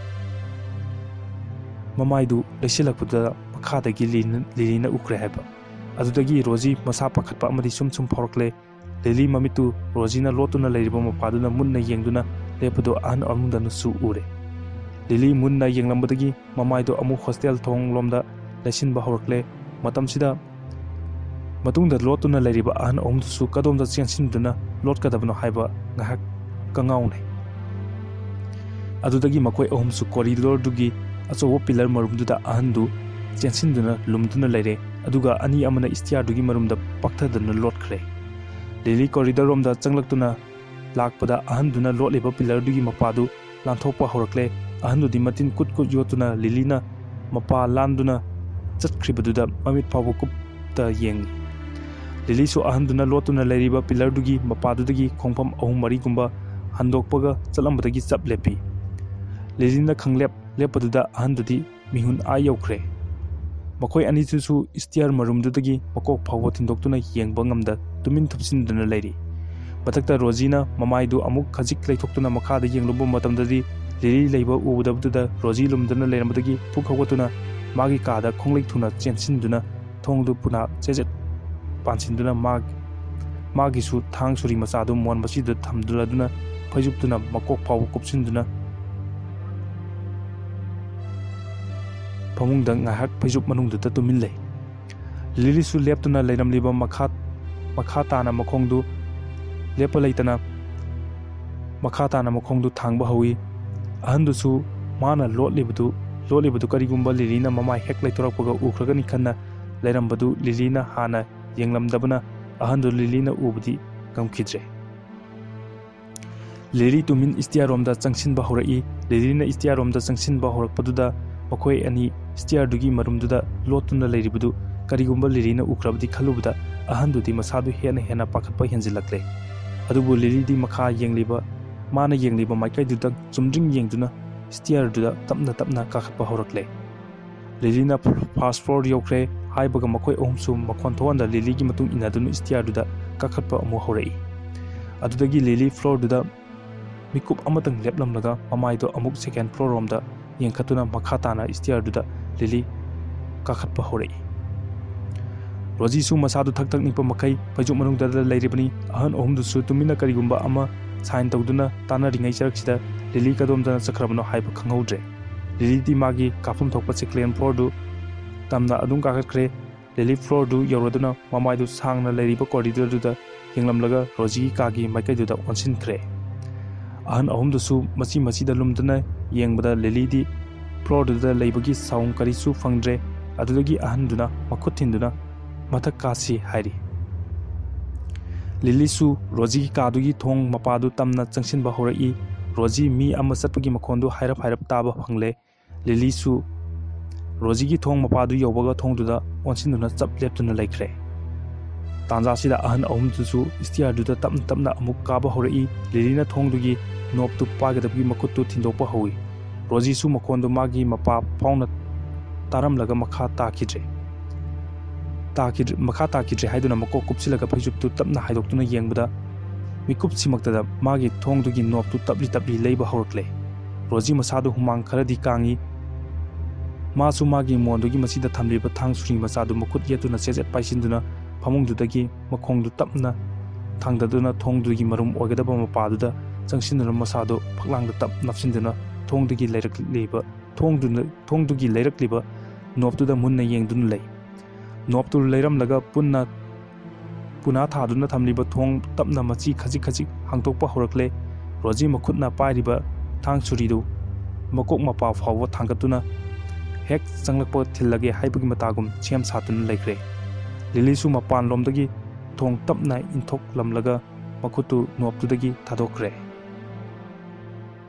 ꯃꯃꯥꯏꯗꯨ ꯂꯩꯁꯤꯜꯂꯛꯄꯗꯨꯗ ꯃꯈꯥꯗꯒꯤ ꯂꯤꯅ-, ꯂꯤꯂꯤꯅ ꯎꯈ꯭ꯔꯦ ꯍꯥꯏꯕ꯫ ꯑꯗꯨꯗꯒꯤ ꯔꯣꯖꯤ ꯃꯁꯥ ꯄꯥꯈꯠꯄ ꯑꯃꯗꯤ ꯁꯨꯝ ꯁꯨꯝ ꯐꯥꯎꯔꯛꯂꯦ꯫ ꯂꯤꯂꯤ ꯃꯃꯤꯠꯇꯨ ꯔꯣꯖꯤꯅ ꯂꯣꯠꯇꯨꯅ ꯂꯩꯔꯤꯕ ꯃꯄꯥꯗꯨꯅ ꯃꯨꯟꯅ ꯌꯦꯡꯗꯨꯅ ꯂꯦꯞꯄꯗꯨ ꯑꯍꯟ ꯑꯍꯨꯝꯗꯅꯁꯨ ꯎꯔꯦ꯫ ꯂꯤꯂꯤ ꯃꯨꯟꯅ ꯌꯦꯡꯂꯝꯕꯗꯒꯤ ꯃꯃꯥꯏꯗꯨ ꯑꯃꯨꯛ ꯍꯣꯁꯇꯦꯜ ꯊꯣꯡ ꯂꯣꯝꯗ ꯂꯩꯁꯤꯟꯕ ꯍꯧꯔꯛꯂꯦ꯫ ꯃꯇꯝꯁꯤꯗ ꯃꯇꯨꯡꯗ ꯂꯣꯠꯇꯨꯅ ꯂꯩꯔꯤꯕ ꯑꯍꯟ ꯑꯍꯨꯝꯗꯨꯁꯨ ꯀꯗꯣꯝꯗ ꯆꯦꯟꯁꯤꯟꯗꯨꯅ ꯂꯣꯠꯀꯗꯕꯅꯣ ꯍꯥꯏꯕ ꯉꯥꯏꯍꯥꯛ ꯀꯉꯥꯎꯅꯩ꯫ ꯑꯗꯨꯗꯒꯤ ꯃꯈꯣꯏ ꯑꯍꯨꯝꯁꯨ ꯀꯣꯔꯤꯗꯣꯔꯗꯨꯒꯤ ꯑꯆꯧꯕ ꯄꯤꯂꯔ ꯃꯔꯨꯝꯗꯨꯗ ꯑꯍꯟꯗꯨ ꯆꯦꯟꯁꯤꯟꯗꯨꯅ ꯂꯨꯝꯗꯨꯅ ꯂꯩꯔꯦ, ꯑꯗꯨꯒ ꯑꯅꯤ ꯑꯃꯅ ꯏꯁꯇꯤꯌꯥꯔꯗꯨꯒꯤ ꯃꯔꯨꯝꯗ ꯄꯥꯛꯊꯗꯨꯅ ꯂꯣꯠꯈ꯭ꯔꯦ꯫ ꯂꯤꯂꯤ ꯀꯣꯔꯤꯗꯣꯔ ꯔꯣꯝꯗ ꯆꯪꯂꯛꯇꯨꯅ ꯂꯥꯛꯄꯗ ꯑꯍꯟꯗꯨꯅ ꯂꯣꯠꯂꯤꯕ ꯄꯤꯂꯔꯗꯨꯒꯤ ꯃꯄꯥꯗꯨ ꯂꯥꯟꯊꯣꯛꯄ ꯍꯧꯔꯛꯂꯦ꯫ ꯑꯍꯟꯗꯨꯗꯤ ꯃꯇꯤꯟ ꯀꯨꯠ ꯀꯨꯠ ꯌꯣꯠꯇꯨꯅ ꯂꯤꯂꯤꯅ ꯃꯄꯥ ꯂꯥꯟꯗꯨꯅ ꯆꯠꯈ꯭ꯔꯤꯕꯗꯨꯗ ꯃꯃꯤꯠ ꯐꯥꯎꯕ ꯀꯨꯞꯇ ꯌꯦꯡꯉꯤ꯫ ꯂꯤꯂꯤꯁꯨ ꯑꯍꯟꯗꯨꯅ ꯂꯣꯠꯇꯨꯅ ꯂꯩꯔꯤꯕ ꯄꯤꯂꯔꯗꯨꯒꯤ ꯃꯄꯥꯗꯨꯗꯒꯤ ꯈꯣꯡꯐꯝ ꯑꯍꯨꯝ ꯃꯔꯤꯒꯨꯝꯕ ꯍꯟꯗꯣꯛꯄꯒ ꯆꯠꯂꯝꯕꯗꯒꯤ ꯆꯞ ꯂꯦꯞꯄꯤ꯫ ꯂꯤꯂꯤꯅ ꯈꯪꯂꯦꯞ ꯂꯦꯞꯄꯗꯨꯗ ꯑꯍꯟꯗꯨꯗꯤ ꯃꯤꯍꯨꯟ ꯑꯥ ꯌꯧꯈ꯭ꯔꯦ꯫ ꯃꯈꯣꯏ ꯑꯅꯤꯗꯨꯁꯨ ꯏꯁꯇꯤꯌꯥꯔ ꯃꯔꯨꯝꯗꯨꯗꯒꯤ ꯃꯀꯣꯛ ꯐꯥꯎꯕ ꯊꯤꯟꯗꯣꯛꯇꯨꯅ ꯌꯦꯡꯕ ꯉꯝꯗ ꯇꯨꯃꯤꯟ ꯊꯨꯞꯁꯤꯟꯗꯨꯅ ꯂꯩꯔꯤ꯫ ꯃꯊꯛꯇ ꯔꯣꯖꯤꯅ ꯃꯃꯥꯏꯗꯨ ꯑꯃꯨꯛ ꯈꯖꯤꯛ ꯂꯩꯊꯣꯛꯇꯨꯅ ꯃꯈꯥꯗ ꯌꯦꯡꯂꯨꯕ ꯃꯇꯝꯗꯗꯤ ꯂꯤꯂꯤ ꯂꯩꯕ ꯎꯕꯗꯕꯗ ꯔꯣꯖꯤ ꯂꯨꯝꯗꯨꯅ ꯂꯩꯔꯝꯕꯗꯒꯤ ꯄꯨꯛ ꯍꯧꯒꯠꯇꯨꯅ ꯃꯥꯒꯤ ꯀꯥꯗ ꯈꯣꯡꯂꯩ ꯊꯨꯅ ꯆꯦꯟꯁꯤꯟꯗꯨꯅ ꯊꯣꯡꯗꯨ ꯄꯨꯅꯥ ꯆꯦꯖꯦꯠ ꯄꯥꯟꯁꯤꯟꯗꯨꯅ ꯃꯥ-, ꯃꯥꯒꯤꯁꯨ ꯊꯥꯡ ꯁꯨꯔꯤ ꯃꯆꯥꯗꯨ ꯃꯣꯟ ꯃꯁꯤꯗ ꯊꯝꯗꯨꯅ ꯐꯩꯖꯨꯞꯇꯨꯅ ꯃꯀꯣꯛ ꯐꯥꯎꯕ ꯀꯨꯞꯁꯤꯟꯗꯨꯅ ꯐꯃꯨꯡꯗ ꯉꯥꯏꯍꯥꯛ ꯐꯩꯖꯨꯞ ꯃꯅꯨꯡꯗꯨꯗ ꯇꯨꯃꯤꯟ ꯂꯩ꯫ ꯂꯤꯂꯤꯁꯨ ꯂꯦꯞꯇꯨꯅ ꯂꯩꯔꯝꯂꯤꯕ ꯃꯈꯥ, ꯃꯈꯥ ꯇꯥꯅ ꯃꯈꯣꯡꯗꯨ ꯂꯦꯞꯄ ꯂꯩꯇꯅ ꯃꯈꯥ ꯇꯥꯅ ꯃꯈꯣꯡꯗꯨ ꯊꯥꯡꯕ ꯍꯧꯏ꯫ ꯑꯍꯟꯗꯨꯁꯨ ꯃꯥꯅ ꯂꯣꯠꯂꯤꯕꯗꯨ, ꯂꯣꯠꯂꯤꯕꯗꯨ ꯀꯔꯤꯒꯨꯝꯕ ꯂꯤꯂꯤꯅ ꯃꯃꯥꯏ ꯍꯦꯛ ꯂꯩꯊꯣꯔꯛꯄꯒ ꯎꯈ꯭ꯔꯒꯅꯤ ꯈꯟꯅ ꯂꯩꯔꯝꯕꯗꯨ ꯂꯤꯂꯤꯅ ꯍꯥꯟꯅ ꯌꯦꯡꯂꯝꯗꯕꯅ ꯑꯍꯟꯗꯨ ꯂꯤꯂꯤꯅ ꯎꯕꯗꯤ ꯉꯝꯈꯤꯗ꯭ꯔꯦ꯫ ꯂꯤꯂꯤ ꯇꯨꯃꯤꯟ ꯏꯁꯇꯤꯌꯥꯔꯣꯝꯗ ꯆꯪꯁꯤꯟꯕ ꯍꯧꯔꯛꯏ꯫ ꯂꯤꯂꯤꯅ ꯏꯁꯇꯤꯌꯥꯔꯣꯝꯗ ꯆꯪꯁꯤꯟꯕ ꯍꯧꯔꯛꯄꯗꯨꯗ ꯃꯈꯣꯏ ꯑꯅꯤ ꯏꯁꯇꯤꯌꯥꯔꯗꯨꯒꯤ ꯃꯔꯨꯝꯗꯨꯗ ꯂꯣꯠꯇꯨꯅ ꯂꯩꯔꯤꯕꯗꯨ ꯀꯔꯤꯒꯨꯝꯕ ꯂꯤꯂꯤꯅ ꯎꯈ꯭ꯔꯕꯗꯤ ꯈꯜꯂꯨꯕꯗ ꯑꯍꯟꯗꯨꯗꯤ ꯃꯁꯥꯗꯨ ꯍꯦꯟꯅ ꯍꯦꯟꯅ ꯄꯥꯈꯠꯄ ꯍꯦꯟꯖꯤꯜꯂꯛꯂꯦ꯫ ꯑꯗꯨꯕꯨ ꯂꯤꯂꯤꯗꯤ ꯃꯈꯥ ꯌꯦꯡꯂꯤꯕ, ꯃꯥꯅ ꯌꯦꯡꯂꯤꯕ ꯃꯥꯏꯀꯩꯗꯨꯗ ꯆꯨꯝꯗ꯭ꯔꯤꯡ ꯌꯦꯡꯗꯨꯅ ꯏꯁꯇꯤꯌꯥꯔꯗꯨꯗ ꯇꯞꯅ ꯇꯞꯅ ꯀꯥꯈꯠꯄ ꯍꯧꯔꯛꯂꯦ꯫ ꯂꯤꯂꯤꯅ ꯐꯥꯔꯁ ꯐ꯭ꯂꯣꯔ ꯌꯧꯈ꯭ꯔꯦ ꯍꯥꯏꯕꯒ ꯃꯈꯣꯏ ꯑꯍꯨꯝꯁꯨ ꯃꯈꯣꯟ ꯊꯣꯛꯍꯟꯗ ꯂꯤꯂꯤꯒꯤ ꯃꯇꯨꯡ ꯏꯟꯅꯗꯨꯅ ꯏꯁꯇꯤꯌꯥꯔꯗꯨꯗ ꯀꯥꯈꯠꯄ ꯑꯃꯨꯛ ꯍꯧꯔꯛꯏ꯫ ꯑꯗꯨꯗꯒꯤ ꯂꯤꯂꯤ ꯐ꯭ꯂꯣꯔꯗꯨꯗ ꯃꯤꯀꯨꯞ ꯑꯃꯇꯪ ꯂꯦꯞꯂꯝꯂꯒ ꯃꯃꯥꯏꯗꯣ ꯑꯃꯨꯛ ꯁꯦꯀꯦꯟ ꯐ꯭ꯂꯣꯔ ꯔꯣꯝꯗ ꯌꯦꯡꯈꯠꯇꯨꯅ ꯃꯈꯥ ꯇꯥꯅ ꯏꯁꯇꯤꯌꯥꯔꯗꯨꯗ ꯂꯤꯂꯤ ꯀꯥꯈꯠꯄ ꯍꯧꯔꯛꯏ꯫ ꯔꯣꯖꯤꯁꯨ ꯃꯁꯥꯗꯨ ꯊꯛ ꯊꯛ ꯅꯤꯛꯄ ꯃꯈꯩ ꯐꯩꯖꯨꯞ ꯃꯅꯨꯡꯗ ꯂꯩꯔꯤꯕꯅꯤ꯫ ꯑꯍꯟ ꯑꯍꯨꯝꯗꯨꯁꯨ ꯇꯨꯃꯤꯟꯅ ꯀꯔꯤꯒꯨꯝꯕ ꯑꯃ ꯁꯥꯏꯟ ꯇꯧꯗꯨꯅ ꯇꯥꯟꯅꯔꯤꯉꯩ ꯆꯔꯛꯁꯤꯗ ꯂꯤꯂꯤ ꯀꯗꯣꯝꯗꯅ ꯆꯠꯈ꯭ꯔꯕꯅꯣ ꯍꯥꯏꯕ ꯈꯪꯍꯧꯗ꯭ꯔꯦ꯫ ꯂꯤꯂꯤꯗꯤ ꯃꯥꯒꯤ ꯀꯥꯐꯝ ꯊꯣꯛꯄ ꯁꯦꯀꯦꯟ ꯐ꯭ꯂꯣꯔꯗꯨ ꯇꯝꯅ ꯑꯗꯨꯝ ꯀꯥꯈꯠꯈ꯭ꯔꯦ꯫ ꯂꯤꯂꯤ ꯐ꯭ꯂꯣꯔꯗꯨ ꯌꯧꯔꯗꯨꯅ ꯃꯃꯥꯏꯗꯨ ꯁꯥꯡꯅ ꯂꯩꯔꯤꯕ ꯀꯣꯔꯤꯗꯣꯔꯗꯨꯗ ꯌꯦꯡꯂꯝꯂꯒ ꯔꯣꯖꯤꯒꯤ ꯀꯥꯒꯤ ꯃꯥꯏꯀꯩꯗꯨꯗ ꯑꯣꯟꯁꯤꯟꯈ꯭ꯔꯦ꯫ ꯑꯍꯟ ꯑꯍꯨꯝꯗꯨꯁꯨ ꯃꯆꯤ ꯃꯆꯤꯗ ꯂꯨꯝꯗꯨꯅ ꯌꯦꯡꯕꯗ ꯂꯤꯂꯤꯗꯤ ꯐ꯭ꯂꯣꯔꯗꯨꯗ ꯂꯩꯕꯒꯤ ꯁꯥꯎꯟ ꯀꯔꯤꯁꯨ ꯐꯪꯗ꯭ꯔꯦ꯫ ꯑꯗꯨꯗꯒꯤ ꯑꯍꯟꯗꯨꯅ ꯃꯈꯨꯠ ꯊꯤꯟꯗꯨꯅ "ꯃꯊꯛ ꯀꯥꯁꯤ" ꯍꯥꯏꯔꯤ꯫ ꯂꯤꯂꯤꯁꯨ ꯔꯣꯖꯤꯒꯤ ꯀꯥꯗꯨꯒꯤ ꯊꯣꯡ ꯃꯄꯥꯗꯨ ꯇꯝꯅ ꯆꯪꯁꯤꯟꯕ ꯍꯧꯔꯛꯏ꯫ ꯔꯣꯖꯤ ꯃꯤ ꯑꯃ ꯆꯠꯄꯒꯤ ꯃꯈꯣꯟꯗꯨ ꯍꯥꯏꯔꯞ ꯍꯥꯏꯔꯞ ꯇꯥꯕ ꯐꯪꯂꯦ꯫ ꯂꯤꯂꯤꯁꯨ ꯔꯣꯖꯤꯒꯤ ꯊꯣꯡ ꯃꯄꯥꯗꯨ ꯌꯧꯕꯒ ꯊꯣꯡꯗꯨꯗ ꯑꯣꯟꯁꯤꯟꯗꯨꯅ ꯆꯞ ꯂꯦꯞꯇꯨꯅ ꯂꯩꯈ꯭ꯔꯦ꯫ ꯇꯥꯟꯖꯥꯁꯤꯗ ꯑꯍꯟ ꯑꯍꯨꯝꯗꯨꯁꯨ ꯁ꯭ꯇꯤꯌꯔꯗꯨꯗ ꯇꯞꯅ ꯇꯞꯅ ꯑꯃꯨꯛ ꯀꯥꯕ ꯍꯧꯔꯛꯏ꯫ ꯂꯤꯂꯤꯅ ꯊꯣꯡꯗꯨꯒꯤ ꯅꯣꯞꯇꯨ ꯄꯥꯏꯒꯗꯕꯒꯤ ꯃꯈꯨꯠꯇꯨ ꯊꯤꯟꯗꯣꯛꯄ ꯍꯧꯏ꯫ ꯔꯣꯖꯤꯁꯨ ꯃꯈꯣꯟꯗꯨ ꯃꯥꯒꯤ ꯃꯄꯥ ꯐꯥꯎꯅ ꯇꯥꯔꯝꯂꯒ ꯃꯈꯥ ꯇꯥꯈꯤꯗ꯭ꯔꯦ꯫ ꯇꯥꯈꯤꯗ꯭ꯔꯦ, ꯃꯈꯥ ꯇꯥꯈꯤꯗ꯭ꯔꯦ ꯍꯥꯏꯗꯨꯅ ꯃꯀꯣꯛ ꯀꯨꯞꯁꯤꯜꯂꯒ ꯐꯩꯖꯨꯞꯇꯨ ꯇꯞꯅ ꯍꯥꯏꯗꯣꯛꯇꯨꯅ ꯌꯦꯡꯕꯗ, ꯃꯤꯀꯨꯞꯁꯤꯃꯛꯇꯗ ꯃꯥꯒꯤ ꯊꯣꯡꯗꯨꯒꯤ ꯅꯣꯞꯇꯨ ꯇꯞꯂꯤ ꯇꯞꯂꯤ ꯂꯩꯕ ꯍꯧꯔꯛꯂꯦ꯫ ꯔꯣꯖꯤ ꯃꯁꯥꯗꯨ ꯍꯨꯃꯥꯡ ꯈꯔꯗꯤ ꯀꯥꯡꯏ꯫ ꯃꯥꯁꯨ ꯃꯥꯒꯤ ꯃꯣꯟꯗꯨꯒꯤ ꯃꯆꯤꯗ ꯊꯝꯂꯤꯕ ꯊꯥꯡ ꯁꯨꯔꯤ ꯃꯆꯥꯗꯨ ꯃꯈꯨꯠ ꯌꯦꯠꯇꯨꯅ ꯆꯦꯠ ꯆꯦꯠ ꯄꯥꯏꯁꯤꯟꯗꯨꯅ ꯐꯃꯨꯡꯗꯨꯗꯒꯤ ꯃꯈꯣꯡꯗꯨ ꯇꯞꯅ ꯊꯥꯡꯗꯗꯨꯅ ꯊꯣꯡꯗꯨꯒꯤ ꯃꯔꯨꯝ ꯑꯣꯏꯒꯗꯕ ꯃꯄꯥꯗꯨꯗ ꯆꯪꯁꯤꯟꯗꯨꯅ ꯃꯁꯥꯗꯨ ꯐꯛꯂꯥꯡꯗ ꯇꯞ ꯅꯞꯁꯤꯟꯗꯨꯅ ꯊꯣꯡꯗꯒꯤ ꯂꯩꯔꯛꯂꯤꯕ, ꯊꯣꯡꯗꯨꯅ, ꯊꯣꯡꯗꯨꯒꯤ ꯂꯩꯔꯛꯂꯤꯕ ꯅꯣꯞꯇꯨꯗ ꯃꯨꯟꯅ ꯌꯦꯡꯗꯨꯅ ꯂꯩ꯫ ꯅꯣꯞꯇꯨ ꯂꯩꯔꯝꯂꯒ ꯄꯨꯟꯅ ꯄꯨꯅꯥ ꯊꯥꯗꯨꯅ ꯊꯝꯂꯤꯕ ꯊꯣꯡ ꯇꯞꯅ ꯃꯆꯤ ꯈꯖꯤꯛ ꯈꯖꯤꯛ ꯍꯥꯡꯗꯣꯛꯄ ꯍꯧꯔꯛꯂꯦ꯫ ꯔꯣꯖꯤ ꯃꯈꯨꯠꯅ ꯄꯥꯏꯔꯤꯕ ꯊꯥꯡ ꯁꯨꯔꯤꯗꯨ ꯃꯀꯣꯛ ꯃꯄꯥ ꯐꯥꯎꯕ ꯊꯥꯡꯒꯠꯇꯨꯅ ꯍꯦꯛ ꯆꯪꯂꯛꯄ ꯊꯤꯜꯂꯒꯦ ꯍꯥꯏꯕꯒꯤ ꯃꯇꯥꯒꯨꯝ ꯁꯦꯝ ꯁꯥꯗꯨꯅ ꯂꯩꯈ꯭ꯔꯦ꯫ ꯂꯤꯂꯤꯁꯨ ꯃꯄꯥꯟꯂꯣꯝꯗꯒꯤ ꯊꯣꯡ ꯇꯞꯅ ꯏꯟꯊꯣꯛꯂꯝꯂꯒ ꯃꯈꯨꯠꯇꯨ ꯅꯣꯞꯇꯨꯗꯒꯤ ꯊꯥꯗꯣꯛꯈ꯭ꯔꯦ꯫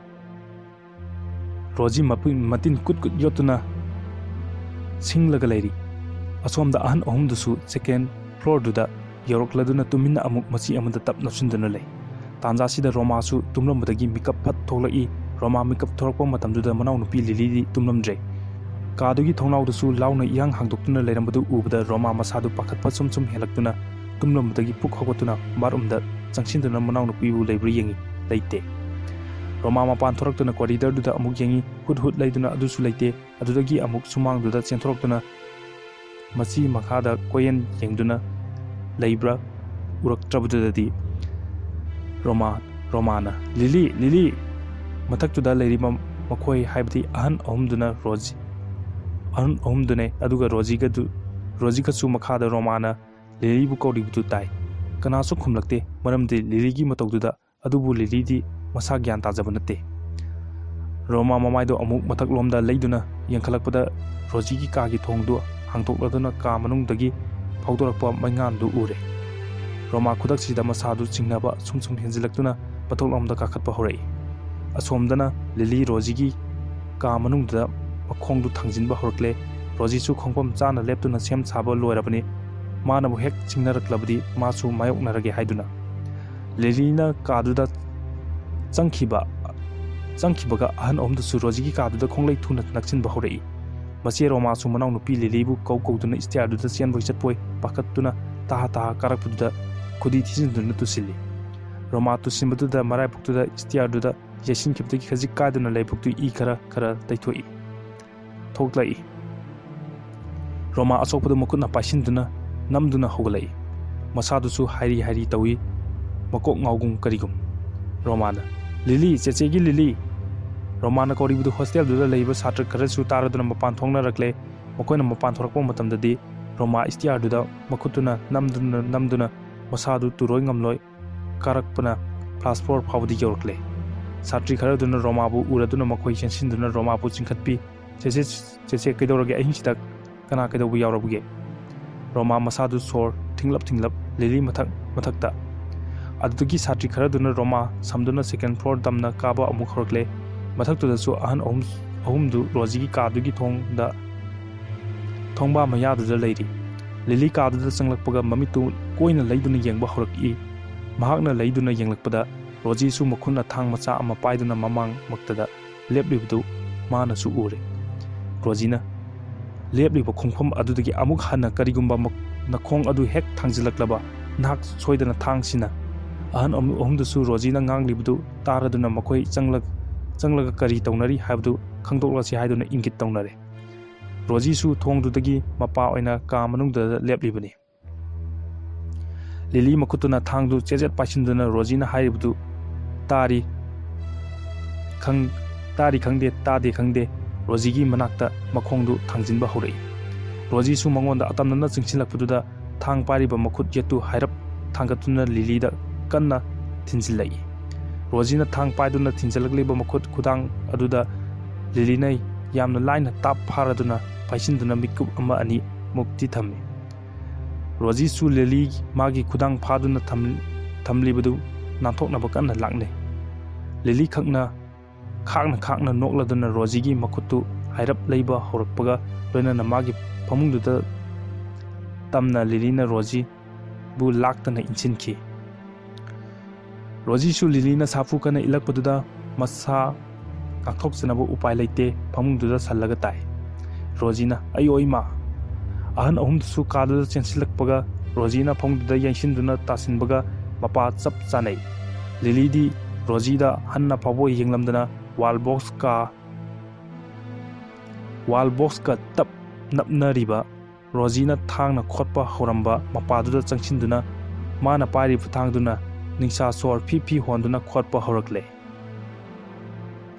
ꯔꯣꯖꯤ ꯃꯄꯨ-, ꯃꯇꯤꯟ ꯀꯨꯠ ꯀꯨꯠ ꯌꯣꯠꯇꯨꯅ ꯁꯤꯡꯂꯒ ꯂꯩꯔꯤ꯫ ꯑꯁꯣꯝꯗ ꯑꯍꯟ ꯑꯍꯨꯝꯗꯨꯁꯨ ꯁꯦꯀꯦꯟ ꯐ꯭ꯂꯣꯔꯗꯨꯗ ꯌꯧꯔꯛꯂꯗꯨꯅ ꯇꯨꯃꯤꯟꯅ ꯑꯃꯨꯛ ꯃꯆꯤ ꯑꯃꯗ ꯇꯞ ꯅꯞꯁꯤꯟꯗꯨꯅ ꯂꯩ꯫ ꯇꯥꯟꯖꯥꯁꯤꯗ ꯔꯣꯃꯥꯁꯨ ꯇꯨꯝꯂꯝꯕꯗꯒꯤ ꯃꯤꯀꯞ ꯐꯠ ꯊꯣꯛꯂꯛꯏ꯫ ꯔꯣꯃꯥ ꯃꯤꯀꯞ ꯊꯣꯛꯂꯛꯄ ꯃꯇꯝꯗꯨꯗ ꯃꯅꯥꯎꯅꯨꯄꯤ ꯂꯤꯂꯤꯗꯤ ꯇꯨꯝꯂꯝꯗ꯭ꯔꯦ꯫ ꯀꯥꯗꯨꯒꯤ ꯊꯣꯡꯅꯥꯎꯗꯨꯁꯨ ꯂꯥꯎꯅ ꯏꯍꯥꯡ ꯍꯥꯡꯗꯣꯛꯇꯨꯅ ꯂꯩꯔꯝꯕꯗꯨ ꯎꯕꯗ ꯔꯣꯃꯥ ꯃꯁꯥꯗꯨ ꯄꯥꯈꯠꯄ ꯁꯨꯝ ꯁꯨꯝ ꯍꯦꯜꯂꯛꯇꯨꯅ ꯇꯨꯝꯂꯝꯕꯗꯒꯤ ꯄꯨꯛ ꯍꯧꯒꯠꯇꯨꯅ ꯕꯥꯠꯔꯨꯝꯗ ꯆꯪꯁꯤꯟꯗꯨꯅ ꯃꯅꯥꯎꯅꯨꯄꯤꯕꯨ ꯂꯩꯕ꯭ꯔꯥ ꯌꯦꯡꯉꯤ꯫ ꯂꯩꯇꯦ꯫ ꯔꯣꯃꯥ ꯃꯄꯥꯟ ꯊꯣꯔꯛꯇꯨꯅ ꯀꯣꯔꯤꯗꯔꯗꯨꯗ ꯑꯃꯨꯛ ꯌꯦꯡꯉꯤ꯫ ꯍꯨꯠ ꯍꯨꯠ ꯂꯩꯗꯨꯅ ꯑꯗꯨꯁꯨ ꯂꯩꯇꯦ꯫ ꯑꯗꯨꯗꯒꯤ ꯑꯃꯨꯛ ꯁꯨꯃꯥꯡꯗꯨꯗ ꯆꯦꯟꯊꯣꯔꯛꯇꯨꯅ ꯃꯆꯤ ꯃꯈꯥꯗ ꯀꯣꯏꯌꯦꯟ ꯌꯦꯡꯗꯨꯅ ꯂꯩꯕ꯭ꯔꯥ ꯎꯔꯛꯇ꯭ꯔꯕꯗꯨꯗꯗꯤ ꯔꯣꯃꯥ ꯔꯣꯃꯥꯅ, "ꯂꯤꯂꯤ, ꯂꯤꯂꯤ!" ꯃꯊꯛꯇꯨꯗ ꯂꯩꯔꯤꯕ ꯃꯈꯣꯏ, ꯍꯥꯏꯕꯗꯤ ꯑꯍꯟ ꯑꯍꯨꯝꯗꯨꯅ ꯔꯣꯖꯤ, ꯑꯍꯟ ꯑꯍꯨꯝꯗꯨꯅꯦ, ꯑꯗꯨꯒ ꯔꯣꯖꯤꯒꯗꯨ, ꯔꯣꯖꯤꯒꯁꯨ ꯃꯈꯥꯗ ꯔꯣꯃꯥꯅ ꯂꯤꯂꯤꯕꯨ ꯀꯧꯔꯤꯕꯗꯨ ꯇꯥꯏ꯫ ꯀꯅꯥꯁꯨ ꯈꯨꯝꯂꯛꯇꯦ, ꯃꯔꯝꯗꯤ ꯂꯤꯂꯤꯒꯤ ꯃꯇꯧꯗꯨꯗ, ꯑꯗꯨꯕꯨ ꯂꯤꯂꯤꯗꯤ ꯃꯁꯥ ꯒ꯭ꯌꯥꯟ ꯇꯥꯖꯕ ꯅꯠꯇꯦ꯫ ꯔꯣꯃꯥ ꯃꯃꯥꯏꯗꯣ ꯑꯃꯨꯛ ꯃꯊꯛꯂꯣꯝꯗ ꯂꯩꯗꯨꯅ ꯌꯦꯡꯈꯠꯂꯛꯄꯗ ꯔꯣꯖꯤꯒꯤ ꯀꯥꯒꯤ ꯊꯣꯡꯗꯨ ꯍꯥꯡꯗꯣꯛꯂꯗꯨꯅ ꯀꯥ ꯃꯅꯨꯡꯗꯒꯤ ꯐꯥꯎꯗꯣꯔꯛꯄ ꯃꯩꯉꯥꯟꯗꯨ ꯎꯔꯦ꯫ ꯔꯣꯃꯥ ꯈꯨꯗꯛꯁꯤꯗ ꯃꯁꯥꯗꯨ ꯆꯤꯡꯅꯕ ꯁꯨꯝ ꯁꯨꯝ ꯍꯦꯟꯖꯤꯜꯂꯛꯇꯨꯅ ꯃꯊꯛꯂꯣꯝꯗ ꯀꯥꯈꯠꯄ ꯍꯧꯔꯛꯏ꯫ ꯑꯁꯣꯝꯗꯅ ꯂꯤꯂꯤ ꯔꯣꯖꯤꯒꯤ ꯀꯥ ꯃꯅꯨꯡꯗꯨꯗ ꯃꯈꯣꯡꯗꯨ ꯊꯥꯡꯖꯤꯟꯕ ꯍꯧꯔꯛꯂꯦ꯫ ꯔꯣꯖꯤꯁꯨ ꯈꯣꯡꯐꯝ ꯆꯥꯅ ꯂꯦꯞꯇꯨꯅ ꯁꯦꯝ ꯁꯥꯕ ꯂꯣꯏꯔꯕꯅꯤ꯫ ꯃꯥꯅꯕꯨ ꯍꯦꯛ ꯆꯤꯡꯅꯔꯛꯂꯕꯗꯤ ꯃꯥꯁꯨ ꯃꯥꯌꯣꯛꯅꯔꯒꯦ ꯍꯥꯏꯗꯨꯅ꯫ ꯂꯤꯂꯤꯅ ꯀꯥꯗꯨꯗ ꯆꯪꯈꯤꯕ, ꯆꯪꯈꯤꯕꯒ ꯑꯍꯟ ꯑꯍꯨꯝꯗꯨꯁꯨ ꯔꯣꯖꯤꯒꯤ ꯀꯥꯗꯨꯗ ꯈꯣꯡꯂꯩ ꯊꯨꯅ ꯅꯛꯁꯤꯟꯕ ꯍꯧꯔꯛꯏ꯫ ꯃꯆꯦ ꯔꯣꯃꯥꯁꯨ ꯃꯅꯥꯎꯅꯨꯄꯤ ꯂꯤꯂꯤꯕꯨ ꯀꯧ ꯀꯧꯗꯨꯅ ꯏꯁꯇꯤꯌꯥꯔꯗꯨꯗ ꯆꯦꯟꯕꯣꯏ ꯆꯠꯄꯣꯏ ꯄꯥꯈꯠꯇꯨꯅ ꯇꯍꯥ ꯇꯍꯥ ꯀꯥꯔꯛꯄꯗꯨꯗ ꯈꯨꯗꯤ ꯊꯤꯖꯤꯟꯗꯨꯅ ꯇꯨꯁꯤꯜꯂꯤ꯫ ꯔꯣꯃꯥ ꯇꯨꯁꯤꯟꯕꯗꯨꯗ ꯃꯔꯥꯏꯕꯛꯇꯨꯗ ꯏꯁꯇꯤꯌꯥꯔꯗꯨꯗ ꯌꯩꯁꯤꯟꯈꯤꯕꯗꯒꯤ ꯈꯖꯤꯛ ꯀꯥꯏꯗꯨꯅ ꯂꯥꯏꯕꯛꯇꯨ ꯏ ꯈꯔ ꯈꯔ ꯇꯩꯊꯣꯛꯏ, ꯊꯣꯛꯂꯛꯏ꯫ ꯔꯣꯃꯥ ꯑꯁꯣꯛꯄꯗꯨ ꯃꯈꯨꯠꯅ ꯄꯥꯏꯁꯤꯟꯗꯨꯅ ꯅꯝꯗꯨꯅ ꯍꯧꯒꯠꯂꯛꯏ꯫ ꯃꯁꯥꯗꯨꯁꯨ ꯍꯥꯏꯔꯤ ꯍꯥꯏꯔꯤ ꯇꯧꯏ, ꯃꯀꯣꯛ ꯉꯥꯎꯒꯨꯝ ꯀꯔꯤꯒꯨꯝ꯫ ꯔꯣꯃꯥꯅ, "ꯂꯤꯂꯤ, ꯆꯦꯆꯦꯒꯤ ꯂꯤꯂꯤ!" ꯔꯣꯃꯥꯅ ꯀꯧꯔꯤꯕꯗꯨ ꯍꯣꯁꯇꯦꯜꯗꯨꯗ ꯂꯩꯕ ꯁꯥꯇ꯭ꯔ ꯈꯔꯁꯨ ꯇꯥꯔꯗꯨꯅ ꯃꯄꯥꯟ ꯊꯣꯛꯅꯔꯛꯂꯦ꯫ ꯃꯈꯣꯏꯅ ꯃꯄꯥꯟ ꯊꯣꯔꯛꯄ ꯃꯇꯝꯗꯗꯤ ꯔꯣꯃꯥ ꯏꯁꯇꯤꯌꯥꯔꯗꯨꯗ ꯃꯈꯨꯠꯇꯨꯅ ꯅꯝꯗꯨꯅ ꯅꯝꯗꯨꯅ ꯃꯁꯥꯗꯨ ꯇꯨꯔꯣꯏ ꯉꯝꯂꯣꯏ ꯀꯥꯔꯛꯄꯅ ꯐꯥꯔꯁ ꯐ꯭ꯂꯣꯔ ꯐꯥꯎꯕꯗꯤ ꯌꯧꯔꯛꯂꯦ꯫ ꯁꯥꯇ꯭ꯔꯤ ꯈꯔꯗꯨꯅ ꯔꯣꯃꯥꯕꯨ ꯎꯔꯗꯨꯅ ꯃꯈꯣꯏ ꯆꯦꯟꯁꯤꯟꯗꯨꯅ ꯔꯣꯃꯥꯕꯨ ꯆꯤꯡꯈꯠꯄꯤ꯫ "ꯆꯦꯆꯦ, ꯆꯦꯆꯦ, ꯀꯩꯗꯧꯔꯒꯦ? ꯑꯍꯤꯡꯁꯤꯗ ꯀꯅꯥ ꯀꯩꯗꯧꯕ ꯌꯥꯎꯔꯕꯒꯦ?" ꯔꯣꯃꯥ ꯃꯁꯥꯗꯨ ꯁꯣꯔ ꯊꯤꯡꯂꯞ ꯊꯤꯡꯂꯞ ꯂꯤꯂꯤ ꯃꯊꯛ ꯃꯊꯛꯇ꯫ ꯑꯗꯨꯗꯒꯤ ꯁꯥꯇ꯭ꯔꯤ ꯈꯔꯗꯨꯅ ꯔꯣꯃꯥ ꯁꯝꯗꯨꯅ ꯁꯦꯀꯦꯟ ꯐ꯭ꯂꯣꯔ ꯇꯝꯅ ꯀꯥꯕ ꯑꯃꯨꯛ ꯍꯧꯔꯛꯂꯦ꯫ ꯃꯊꯛꯇꯨꯗꯁꯨ ꯑꯍꯟ ꯑꯍꯨꯝ, ꯑꯍꯨꯝꯗꯨ ꯔꯣꯖꯤꯒꯤ ꯀꯥꯗꯨꯒꯤ ꯊꯣꯡꯗ, ꯊꯣꯡꯕꯥ ꯃꯌꯥꯗꯨꯗ ꯂꯩꯔꯤ꯫ ꯂꯤꯂꯤ ꯀꯥꯗꯨꯗ ꯆꯪꯂꯛꯄꯒ ꯃꯃꯤꯠꯇꯨ ꯀꯣꯏꯅ ꯂꯩꯗꯨꯅ ꯌꯦꯡꯕ ꯍꯧꯔꯛꯏ꯫ ꯃꯍꯥꯛꯅ ꯂꯩꯗꯨꯅ ꯌꯦꯡꯂꯛꯄꯗ ꯔꯣꯖꯤꯁꯨ ꯃꯈꯨꯠꯅ ꯊꯥꯡ ꯃꯆꯥ ꯑꯃ ꯄꯥꯏꯗꯨꯅ ꯃꯃꯥꯡꯃꯛꯇꯗ ꯂꯦꯞꯂꯤꯕꯗꯨ ꯃꯥꯅꯁꯨ ꯎꯔꯦ꯫ ꯔꯣꯖꯤꯅ ꯂꯦꯞꯂꯤꯕ ꯈꯣꯡꯐꯝ ꯑꯗꯨꯗꯒꯤ ꯑꯃꯨꯛ ꯍꯟꯅ ꯀꯔꯤꯒꯨꯝꯕ ꯃ-, ꯅꯈꯣꯡ ꯑꯗꯨ ꯍꯦꯛ ꯊꯥꯡꯖꯤꯜꯂꯛꯂꯕ, ꯅꯍꯥꯛ ꯁꯣꯏꯗꯅ ꯊꯥꯡꯁꯤꯅ꯫ ꯑꯍꯟ ꯑꯍꯨꯝ-, ꯑꯍꯨꯝꯗꯨꯁꯨ ꯔꯣꯖꯤꯅ ꯉꯥꯡꯂꯤꯕꯗꯨ ꯇꯥꯔꯗꯨꯅ ꯃꯈꯣꯏ ꯆꯪꯂꯛ-, ꯆꯪꯂꯒ ꯀꯔꯤ ꯇꯧꯅꯔꯤ ꯍꯥꯏꯕꯗꯨ ꯈꯪꯗꯣꯛꯂꯁꯤ ꯍꯥꯏꯗꯨꯅ ꯏꯪꯒꯤꯠ ꯇꯧꯅꯔꯦ꯫ ꯔꯣꯖꯤꯁꯨ ꯊꯣꯡꯗꯨꯗꯒꯤ ꯃꯄꯥ ꯑꯣꯏꯅ ꯀꯥ ꯃꯅꯨꯡꯗ ꯂꯦꯞꯂꯤꯕꯅꯤ꯫ ꯂꯤꯂꯤ ꯃꯈꯨꯠꯇꯨꯅ ꯊꯥꯡꯗꯨ ꯆꯦꯠ ꯆꯦꯠ ꯄꯥꯏꯁꯤꯟꯗꯨꯅ ꯔꯣꯖꯤꯅ ꯍꯥꯏꯔꯤꯕꯗꯨ ꯇꯥꯔꯤ ꯈꯪ-, ꯇꯥꯔꯤ ꯈꯪꯗꯦ, ꯇꯥꯗꯦ ꯈꯪꯗꯦ, ꯔꯣꯖꯤꯒꯤ ꯃꯅꯥꯛꯇ ꯃꯈꯣꯡꯗꯨ ꯊꯥꯡꯖꯤꯟꯕ ꯍꯧꯔꯛꯏ꯫ ꯔꯣꯖꯤꯁꯨ ꯃꯉꯣꯟꯗ ꯑꯇꯝꯅꯅ ꯆꯪꯁꯤꯜꯂꯛꯄꯗꯨꯗ ꯊꯥꯡ ꯄꯥꯏꯔꯤꯕ ꯃꯈꯨꯠ ꯌꯦꯠꯇꯨ ꯍꯥꯏꯔꯞ ꯊꯥꯡꯒꯠꯇꯨꯅ ꯂꯤꯂꯤꯗ ꯀꯟꯅ ꯊꯤꯟꯖꯤꯜꯂꯛꯏ꯫ ꯔꯣꯖꯤꯅ ꯊꯥꯡ ꯄꯥꯏꯗꯨꯅ ꯊꯤꯟꯖꯤꯜꯂꯛꯂꯤꯕ ꯃꯈꯨꯠ ꯈꯨꯗꯥꯡ ꯑꯗꯨꯗ ꯂꯤꯂꯤꯅ ꯌꯥꯝꯅ ꯂꯥꯏꯅ ꯇꯥꯞ ꯐꯥꯔꯗꯨꯅ ꯄꯥꯏꯁꯤꯟꯗꯨꯅ ꯃꯤꯀꯨꯞ ꯑꯃ ꯑꯅꯤ ꯃꯨꯛꯇꯤ ꯊꯝꯃꯤ꯫ ꯔꯣꯖꯤꯁꯨ ꯂꯤꯂꯤ ꯃꯥꯒꯤ ꯈꯨꯗꯥꯡ ꯐꯥꯗꯨꯅ ꯊꯝ-, ꯊꯝꯂꯤꯕꯗꯨ ꯅꯥꯟꯊꯣꯛꯅꯕ ꯀꯟꯅ ꯂꯥꯛꯅꯩ꯫ ꯂꯤꯂꯤ ꯈꯛꯅ ꯈꯥꯛꯅ ꯈꯥꯛꯅ ꯅꯣꯛꯂꯗꯨꯅ ꯔꯣꯖꯤꯒꯤ ꯃꯈꯨꯠꯇꯨ ꯍꯥꯏꯔꯞ ꯂꯩꯕ ꯍꯧꯔꯛꯄꯒ ꯂꯣꯏꯅꯅ ꯃꯥꯒꯤ ꯐꯃꯨꯡꯗꯨꯗ ꯇꯝꯅ ꯂꯤꯂꯤꯅ ꯔꯣꯖꯤꯕꯨ ꯂꯥꯛꯇꯅ ꯏꯟꯁꯤꯟꯈꯤ꯫ ꯔꯣꯖꯤꯁꯨ ꯂꯤꯂꯤꯅ ꯁꯥꯐꯨ ꯀꯟꯅ ꯏꯜꯂꯛꯄꯗꯨꯗ ꯃꯁꯥ ꯉꯥꯛꯊꯣꯛꯆꯅꯕ ꯎꯄꯥꯏ ꯂꯩꯇꯦ, ꯐꯃꯨꯡꯗꯨꯗ ꯁꯜꯂꯒ ꯇꯥꯏ꯫ ꯔꯣꯖꯤꯅ, "ꯑꯌꯣ ꯏꯃꯥ!" ꯑꯍꯟ ꯑꯍꯨꯝꯗꯨꯁꯨ ꯀꯥꯗꯨꯗ ꯆꯦꯟꯁꯤꯜꯂꯛꯄꯒ ꯔꯣꯖꯤꯅ ꯐꯃꯨꯡꯗꯨꯗ ꯌꯩꯁꯤꯟꯗꯨꯅ ꯇꯥꯁꯤꯟꯕꯒ ꯃꯄꯥ ꯆꯞ ꯆꯥꯅꯩ꯫ ꯂꯤꯂꯤꯗꯤ ꯔꯣꯖꯤꯗ ꯍꯟꯅ ꯐꯥꯎꯕ ꯌꯦꯡꯂꯝꯗꯅ ꯋꯥꯜ ꯕꯣꯛꯁꯀ, ꯋꯥꯜ ꯕꯣꯛꯁꯀ ꯇꯞ ꯅꯞꯅꯔꯤꯕ ꯔꯣꯖꯤꯅ ꯊꯥꯡꯅ ꯈꯣꯠꯄ ꯍꯧꯔꯝꯕ ꯃꯄꯥꯗꯨꯗ ꯆꯪꯁꯤꯟꯗꯨꯅ ꯃꯥꯅ ꯄꯥꯏꯔꯤꯕ ꯊꯥꯡꯗꯨꯅ ꯅꯤꯡꯁꯥ ꯁꯣꯔ ꯐꯤ ꯐꯤ ꯍꯣꯟꯗꯨꯅ ꯈꯣꯠꯄ ꯍꯧꯔꯛꯂꯦ꯫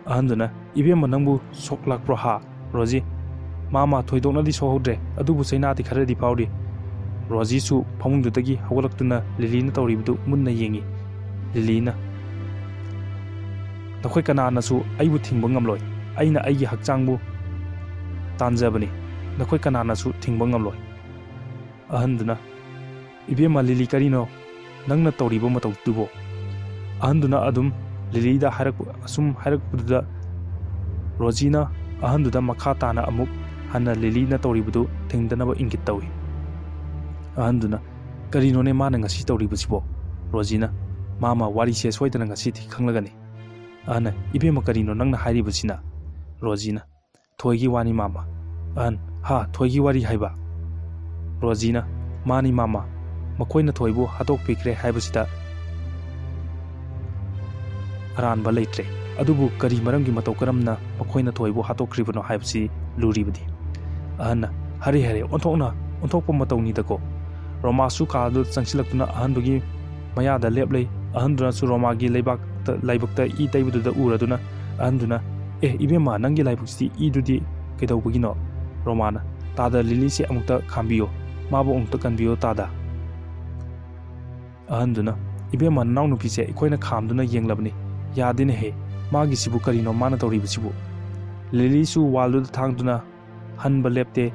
ꯑꯍꯟꯗꯨꯅ, "ꯏꯕꯦꯝꯃ, ꯅꯪꯕꯨ ꯁꯣꯛꯂꯛꯄ꯭ꯔꯣ ꯍꯥ?" ꯔꯣꯖꯤ, "ꯃꯥꯃ, ꯊꯣꯏꯗꯣꯛꯅꯗꯤ ꯁꯣꯛꯍꯧꯗ꯭ꯔꯦ, ꯑꯗꯨꯕꯨ ꯆꯩꯅꯥꯗꯤ ꯈꯔꯗꯤ ꯐꯥꯎꯔꯤ꯫" ꯔꯣꯖꯤꯁꯨ ꯐꯃꯨꯡꯗꯨꯗꯒꯤ ꯍꯧꯒꯠꯂꯛꯇꯨꯅ ꯂꯤꯂꯤꯅ ꯇꯧꯔꯤꯕꯗꯨ ꯃꯨꯟꯅ ꯌꯦꯡꯏ꯫ ꯂꯤꯂꯤꯅ, "ꯅꯈꯣꯏ ꯀꯅꯥꯅꯁꯨ ꯑꯩꯕꯨ ꯊꯤꯡꯕ ꯉꯝꯂꯣꯏ꯫ ꯑꯩꯅ ꯑꯩꯒꯤ ꯍꯛꯆꯥꯡꯕꯨ ꯇꯥꯟꯖꯕꯅꯤ꯫ ꯅꯈꯣꯏ ꯀꯅꯥꯅꯁꯨ ꯊꯤꯡꯕ ꯉꯝꯂꯣꯏ꯫" ꯑꯍꯟꯗꯨꯅ, "ꯏꯕꯦꯝꯃ ꯂꯤꯂꯤ, ꯀꯔꯤꯅꯣ ꯅꯪꯅ ꯇꯧꯔꯤꯕ ꯃꯇꯧꯗꯨꯕꯣ?" ꯑꯍꯟꯗꯨꯅ ꯑꯗꯨꯝ ꯂꯤꯂꯤꯗ ꯍꯥꯏꯔꯛꯄ, ꯑꯁꯨꯝ ꯍꯥꯏꯔꯛꯄꯗꯨꯗ ꯔꯣꯖꯤꯅ ꯑꯍꯟꯗꯨꯗ ꯃꯈꯥ ꯇꯥꯅ ꯑꯃꯨꯛ ꯍꯟꯅ ꯂꯤꯂꯤꯅ ꯇꯧꯔꯤꯕꯗꯨ ꯊꯤꯡꯗꯅꯕ ꯏꯪꯒꯤꯠ ꯇꯧꯏ꯫ ꯑꯍꯟꯗꯨꯅ, "ꯀꯔꯤꯅꯣꯅꯦ ꯃꯥꯅ ꯉꯁꯤ ꯇꯧꯔꯤꯕꯁꯤꯕꯣ?" ꯔꯣꯖꯤꯅ, "ꯃꯥꯃ, ꯋꯥꯔꯤꯁꯦ ꯁꯣꯏꯗꯅ ꯉꯁꯤꯗꯤ ꯈꯪꯂꯒꯅꯤ꯫" ꯑꯍꯟꯅ, "ꯏꯕꯦꯝꯃ, ꯀꯔꯤꯅꯣ ꯅꯪꯅ ꯍꯥꯏꯔꯤꯕꯁꯤꯅ?" ꯔꯣꯖꯤꯅ, "ꯊꯣꯏꯒꯤ ꯋꯥꯅꯤ ꯃꯥꯃ꯫" ꯑꯍꯟ, "ꯍꯥ, ꯊꯣꯏꯒꯤ ꯋꯥꯔꯤ ꯍꯥꯏꯕ?" ꯔꯣꯖꯤꯅ, "ꯃꯥꯅꯤ ꯃꯥꯃ, ꯃꯈꯣꯏꯅ ꯊꯣꯏꯕꯨ ꯍꯥꯠꯇꯣꯛꯄꯤꯈ꯭ꯔꯦ ꯍꯥꯏꯕꯁꯤꯗ ꯑꯔꯥꯟꯕ ꯂꯩꯇ꯭ꯔꯦ꯫ ꯑꯗꯨꯕꯨ ꯀꯔꯤ ꯃꯔꯝꯒꯤ ꯃꯇꯧ ꯀꯔꯝꯅ ꯃꯈꯣꯏꯅ ꯊꯣꯏꯕꯨ ꯍꯥꯠꯇꯣꯛꯈ꯭ꯔꯤꯕꯅꯣ ꯍꯥꯏꯕꯁꯤ ꯂꯨꯔꯤꯕꯗꯤ꯫" ꯑꯍꯟꯅ, "ꯍꯔꯦ ꯍꯔꯦ, ꯑꯣꯟꯊꯣꯛꯅ, ꯑꯣꯟꯊꯣꯛꯄ ꯃꯇꯧꯅꯤꯗꯀꯣ꯫" ꯔꯣꯃꯥꯁꯨ ꯀꯥꯗꯨ ꯆꯪꯁꯤꯜꯂꯛꯇꯨꯅ ꯑꯍꯟꯗꯨꯒꯤ ꯃꯌꯥꯗ ꯂꯦꯞꯂꯩ꯫ ꯑꯍꯟꯗꯨꯅꯁꯨ ꯔꯣꯃꯥꯒꯤ ꯂꯩꯕꯥꯛ ꯂꯥꯏꯕꯛꯇ, ꯂꯥꯏꯕꯛꯇ ꯏ ꯇꯩꯕꯗꯨꯗ ꯎꯔꯗꯨꯅ ꯑꯍꯟꯗꯨꯅ, "ꯑꯦ, ꯏꯕꯦꯝꯃ, ꯅꯪꯒꯤ ꯂꯥꯏꯕꯛꯁꯤꯗꯤ ꯏꯗꯨꯗꯤ ꯀꯩꯗꯧꯕꯒꯤꯅꯣ?" ꯔꯣꯃꯥꯅ, "ꯇꯥꯗ, ꯂꯤꯂꯤꯁꯦ ꯑꯃꯨꯛꯇ ꯈꯥꯝꯕꯤꯌꯣ, ꯃꯥꯕꯨ ꯑꯃꯨꯛꯇ ꯀꯟꯕꯤꯌꯣ ꯇꯥꯗ꯫" ꯑꯍꯟꯗꯨꯅ, "ꯏꯕꯦꯝꯃ, ꯅꯅꯥꯎꯅꯨꯄꯤꯁꯦ ꯑꯩꯈꯣꯏꯅ ꯈꯥꯝꯗꯨꯅ ꯌꯦꯡꯂꯕꯅꯤ, ꯌꯥꯗꯦꯅꯦꯍꯦ, ꯃꯥꯒꯤꯁꯤꯕꯨ ꯀꯔꯤꯅꯣ ꯃꯥꯅ ꯇꯧꯔꯤꯕꯁꯤꯕꯨ?" ꯂꯤꯂꯤꯁꯨ ꯋꯥꯜꯗꯨꯗ ꯊꯥꯡꯗꯨꯅ ꯍꯟꯕ ꯂꯦꯞꯇꯦ꯫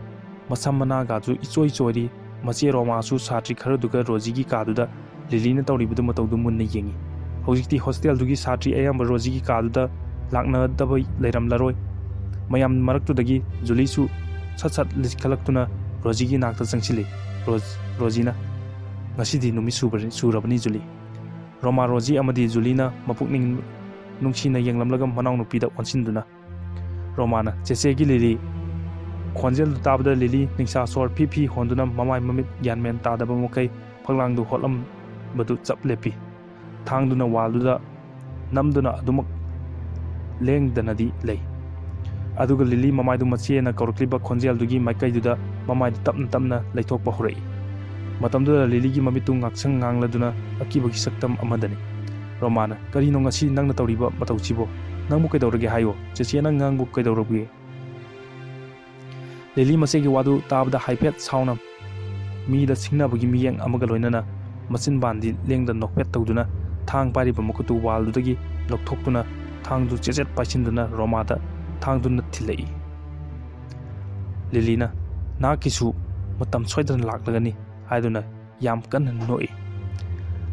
ꯃꯁꯝ ꯃꯅꯥꯒꯁꯨ ꯏꯆꯣꯏ ꯆꯣꯏꯔꯤ꯫ ꯃꯆꯦ ꯔꯣꯃꯥꯁꯨ ꯁꯥꯇ꯭ꯔꯤ ꯈꯔꯗꯨꯒ ꯔꯣꯖꯤꯒꯤ ꯀꯥꯗꯨꯗ ꯂꯤꯂꯤꯅ ꯇꯧꯔꯤꯕꯗꯨ ꯃꯇꯧꯗꯨ ꯃꯨꯟꯅ ꯌꯦꯡꯏ꯫ ꯍꯧꯖꯤꯛꯇꯤ ꯍꯣꯁꯇꯦꯜꯗꯨꯒꯤ ꯁꯥꯇ꯭ꯔꯤ ꯑꯌꯥꯝꯕ ꯔꯣꯖꯤꯒꯤ ꯀꯥꯗꯨꯗ ꯂꯥꯛꯅꯗꯕ ꯂꯩꯔꯝꯂꯔꯣꯏ꯫ ꯃꯌꯥꯝ ꯃꯔꯛꯇꯨꯗꯒꯤ ꯖꯨꯂꯤꯁꯨ ꯁꯠ ꯁꯠ ꯂꯤꯈꯠꯂꯛꯇꯨꯅ ꯔꯣꯖꯤꯒꯤ ꯅꯥꯛꯇ ꯆꯪꯁꯤꯜꯂꯤ꯫ ꯔꯣꯖ-, ꯔꯣꯖꯤꯅ, "ꯉꯁꯤꯗꯤ ꯅꯨꯃꯤꯠ ꯁꯨꯕ-, ꯁꯨꯔꯕꯅꯤ ꯖꯨꯂꯤ꯫" ꯔꯣꯃꯥ, ꯔꯣꯖꯤ ꯑꯃꯗꯤ ꯖꯨꯂꯤꯅ ꯃꯄꯨꯛꯅꯤꯡ ꯅꯨꯡꯁꯤꯅ ꯌꯦꯡꯂꯝꯂꯒ ꯃꯅꯥꯎꯅꯨꯄꯤꯗ ꯑꯣꯟꯁꯤꯟꯗꯨꯅ, ꯔꯣꯃꯥꯅ, "ꯆꯦꯆꯦꯒꯤ ꯂꯤꯂꯤ!" ꯈꯣꯟꯖꯦꯜꯗꯨ ꯇꯥꯕꯗ ꯂꯤꯂꯤ ꯅꯤꯡꯁꯥ ꯁꯣꯔ ꯐꯤ ꯐꯤ ꯍꯣꯟꯗꯨꯅ ꯃꯃꯥꯏ ꯃꯃꯤꯠ ꯒ꯭ꯌꯥꯟ ꯃꯦꯟ ꯇꯥꯗꯕ ꯃꯈꯩ ꯐꯛꯂꯥꯡꯗꯨ ꯍꯣꯠꯂꯝꯕꯗꯨ ꯆꯞ ꯂꯦꯞꯄꯤ꯫ ꯊꯥꯡꯗꯨꯅ ꯋꯥꯜꯗꯨꯗ ꯅꯝꯗꯨꯅ ꯑꯗꯨꯃꯛ ꯂꯦꯡꯗꯅꯗꯤ ꯂꯩ꯫ ꯑꯗꯨꯒ ꯂꯤꯂꯤ ꯃꯃꯥꯏꯗꯨ ꯃꯆꯦꯅ ꯀꯧꯔꯛꯂꯤꯕ ꯈꯣꯟꯖꯦꯜꯗꯨꯒꯤ ꯃꯥꯏꯀꯩꯗꯨꯗ ꯃꯃꯥꯏꯗꯨ ꯇꯞꯅ ꯇꯞꯅ ꯂꯩꯊꯣꯛꯄ ꯍꯧꯔꯛꯏ꯫ ꯃꯇꯝꯗꯨꯗ ꯂꯤꯂꯤꯒꯤ ꯃꯃꯤꯠꯇꯨ ꯉꯥꯛꯁꯪ ꯉꯥꯡꯂꯗꯨꯅ ꯑꯀꯤꯕꯒꯤ ꯁꯛꯇꯝ ꯑꯃꯗꯅꯤ꯫ ꯔꯣꯃꯥꯅ, "ꯀꯔꯤꯅꯣ ꯉꯁꯤ ꯅꯪꯅ ꯇꯧꯔꯤꯕ ꯃꯇꯧꯁꯤꯕꯣ? ꯅꯪꯕꯨ ꯀꯩꯗꯧꯔꯒꯦ ꯍꯥꯏꯌꯣ? ꯆꯦꯆꯦꯅ ꯉꯥꯡꯕꯨ ꯀꯩꯗꯧꯔꯕꯒꯦ?" ꯂꯤꯂꯤ ꯃꯆꯦꯒꯤ ꯋꯥꯗꯨ ꯇꯥꯕꯗ ꯍꯥꯏꯐꯦꯠ ꯁꯥꯎꯅ ꯃꯤꯗ ꯁꯤꯡꯅꯕꯒꯤ ꯃꯤꯠꯌꯦꯡ ꯑꯃꯒ ꯂꯣꯏꯅꯅ ꯃꯆꯤꯟꯕꯥꯟꯗꯤ ꯂꯦꯡꯗ ꯅꯣꯛꯐꯦꯠ ꯇꯧꯗꯨꯅ ꯊꯥꯡ ꯄꯥꯏꯔꯤꯕ ꯃꯈꯨꯠꯇꯨ ꯋꯥꯜꯗꯨꯗꯒꯤ ꯂꯧꯊꯣꯛꯇꯨꯅ ꯊꯥꯡꯗꯨ ꯆꯦꯠ ꯆꯦꯠ ꯄꯥꯏꯁꯤꯟꯗꯨꯅ ꯔꯣꯃꯥꯗ ꯊꯥꯡꯗꯨꯅ ꯊꯤꯜꯂꯛꯏ꯫ ꯂꯤꯂꯤꯅ, "ꯅꯍꯥꯛꯀꯤꯁꯨ ꯃꯇꯝ ꯁꯣꯏꯗꯅ ꯂꯥꯛꯂꯒꯅꯤ" ꯍꯥꯏꯗꯨꯅ ꯌꯥꯝ ꯀꯟꯅ ꯅꯣꯛꯏ꯫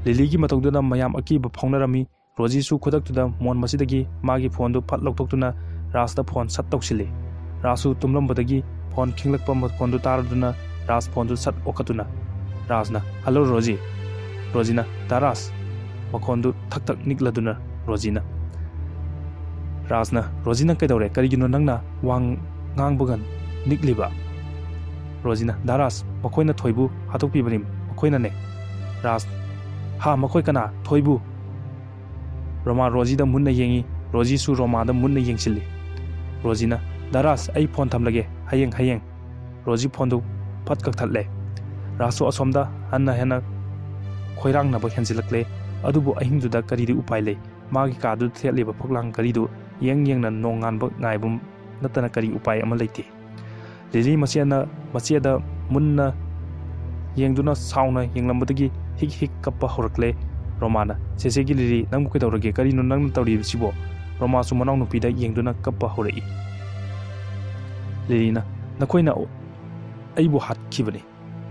ꯂꯤꯂꯤꯒꯤ ꯃꯇꯧꯗꯨꯗ ꯃꯌꯥꯝ ꯑꯀꯤꯕ ꯐꯥꯎꯅꯔꯝꯃꯤ꯫ ꯔꯣꯖꯤꯁꯨ ꯈꯨꯗꯛꯇꯨꯗ ꯃꯣꯟ ꯃꯁꯤꯗꯒꯤ ꯃꯥꯒꯤ ꯐꯣꯟꯗꯨ ꯐꯠ ꯂꯧꯊꯣꯛꯇꯨꯅ ꯔꯥꯖꯇ ꯐꯣꯟ ꯁꯠ ꯇꯧꯁꯤꯜꯂꯤ꯫ ꯔꯥꯖꯁꯨ ꯇꯨꯝꯂꯝꯕꯗꯒꯤ ꯐꯣꯟ ꯈꯤꯡꯂꯛꯄ ꯃꯈꯣꯟꯗꯨ ꯇꯥꯔꯗꯨꯅ ꯔꯥꯖ ꯐꯣꯟꯗꯨ ꯁꯠ ꯑꯣꯛꯈꯠꯇꯨꯅ, ꯔꯥꯖꯅ, "ꯍꯜꯂꯣ ꯔꯣꯖꯤ!" ꯔꯣꯖꯤꯅ, "ꯗꯥ ꯔꯥꯖ!" ꯃꯈꯣꯟꯗꯨ ꯊꯛ ꯊꯛ ꯅꯤꯛꯂꯗꯨꯅ ꯔꯣꯖꯤꯅ, ꯔꯥꯖꯅ, "ꯔꯣꯖꯤ, ꯅꯪ ꯀꯩꯗꯧꯔꯦ? ꯀꯔꯤꯒꯤꯅꯣ ꯅꯪꯅ ꯋꯥ ꯉꯥꯡꯕꯒ ꯅꯤꯛꯂꯤꯕ?" ꯔꯣꯖꯤꯅ, "ꯗꯥ ꯔꯥꯖ, ꯃꯈꯣꯏꯅ ꯊꯣꯏꯕꯨ ꯍꯥꯠꯇꯣꯛꯄꯤꯕꯅꯤ, ꯃꯈꯣꯏꯅꯅꯦ꯫" ꯔꯥꯖ, "ꯍꯥ, ꯃꯈꯣꯏ ꯀꯅꯥ? ꯊꯣꯏꯕꯨ?" ꯔꯣꯃꯥ ꯔꯣꯖꯤꯗ ꯃꯨꯟꯅ ꯌꯦꯡꯏ, ꯔꯣꯖꯤꯁꯨ ꯔꯣꯃꯥꯗ ꯃꯨꯟꯅ ꯌꯦꯡꯁꯤꯜꯂꯤ꯫ ꯔꯣꯖꯤꯅ, "ꯗꯥ ꯔꯥꯖ, ꯑꯩ ꯐꯣꯟ ꯊꯝꯂꯒꯦ, ꯍꯌꯦꯡ, ꯍꯌꯦꯡ꯫" ꯔꯣꯖꯤ ꯐꯣꯟꯗꯨ ꯐꯠ ꯀꯛꯊꯠꯂꯦ꯫ ꯔꯥꯖꯁꯨ ꯑꯁꯣꯝꯗ ꯍꯟꯅ ꯍꯦꯟꯅ ꯈꯣꯏꯔꯥꯡꯅꯕ ꯍꯦꯟꯖꯤꯜꯂꯛꯂꯦ꯫ ꯑꯗꯨꯕꯨ ꯑꯍꯤꯡꯗꯨꯗ ꯀꯔꯤꯗꯤ ꯎꯄꯥꯏ ꯂꯩ? ꯃꯥꯒꯤ ꯀꯥꯗꯨꯗ ꯊꯦꯠꯂꯤꯕ ꯐꯛꯂꯥꯡ ꯘꯔꯤꯗꯨ ꯌꯦꯡ ꯌꯦꯡꯅ ꯅꯣꯡꯉꯥꯟꯕ ꯉꯥꯏꯕ ꯅꯠꯇꯅ ꯀꯔꯤ ꯎꯄꯥꯏ ꯑꯃ ꯂꯩꯇꯦ꯫ ꯂꯤꯂꯤ ꯃꯆꯦꯅ, ꯃꯆꯦꯗ ꯃꯨꯟꯅ ꯌꯦꯡꯗꯨꯅ ꯁꯥꯎꯅ ꯌꯦꯡꯂꯝꯕꯗꯒꯤ ꯍꯤꯛ ꯍꯤꯛ ꯀꯞꯄ ꯍꯧꯔꯛꯂꯦ꯫ ꯔꯣꯃꯥꯅ, "ꯁꯦꯁꯦꯒꯤ ꯂꯤꯂꯤ, ꯅꯪꯕꯨ ꯀꯩꯗꯧꯔꯒꯦ? ꯀꯔꯤꯅꯣ ꯅꯪꯅ ꯇꯧꯔꯤꯕꯁꯤꯕꯣ?" ꯔꯣꯃꯥꯁꯨ ꯃꯅꯥꯎꯅꯨꯄꯤꯗ ꯌꯦꯡꯗꯨꯅ ꯀꯞꯄ ꯍꯧꯔꯛꯏ꯫ ꯂꯤꯂꯤꯅ, "ꯅꯈꯣꯏꯅ ꯑꯩꯕꯨ ꯍꯥꯠꯈꯤꯕꯅꯤ꯫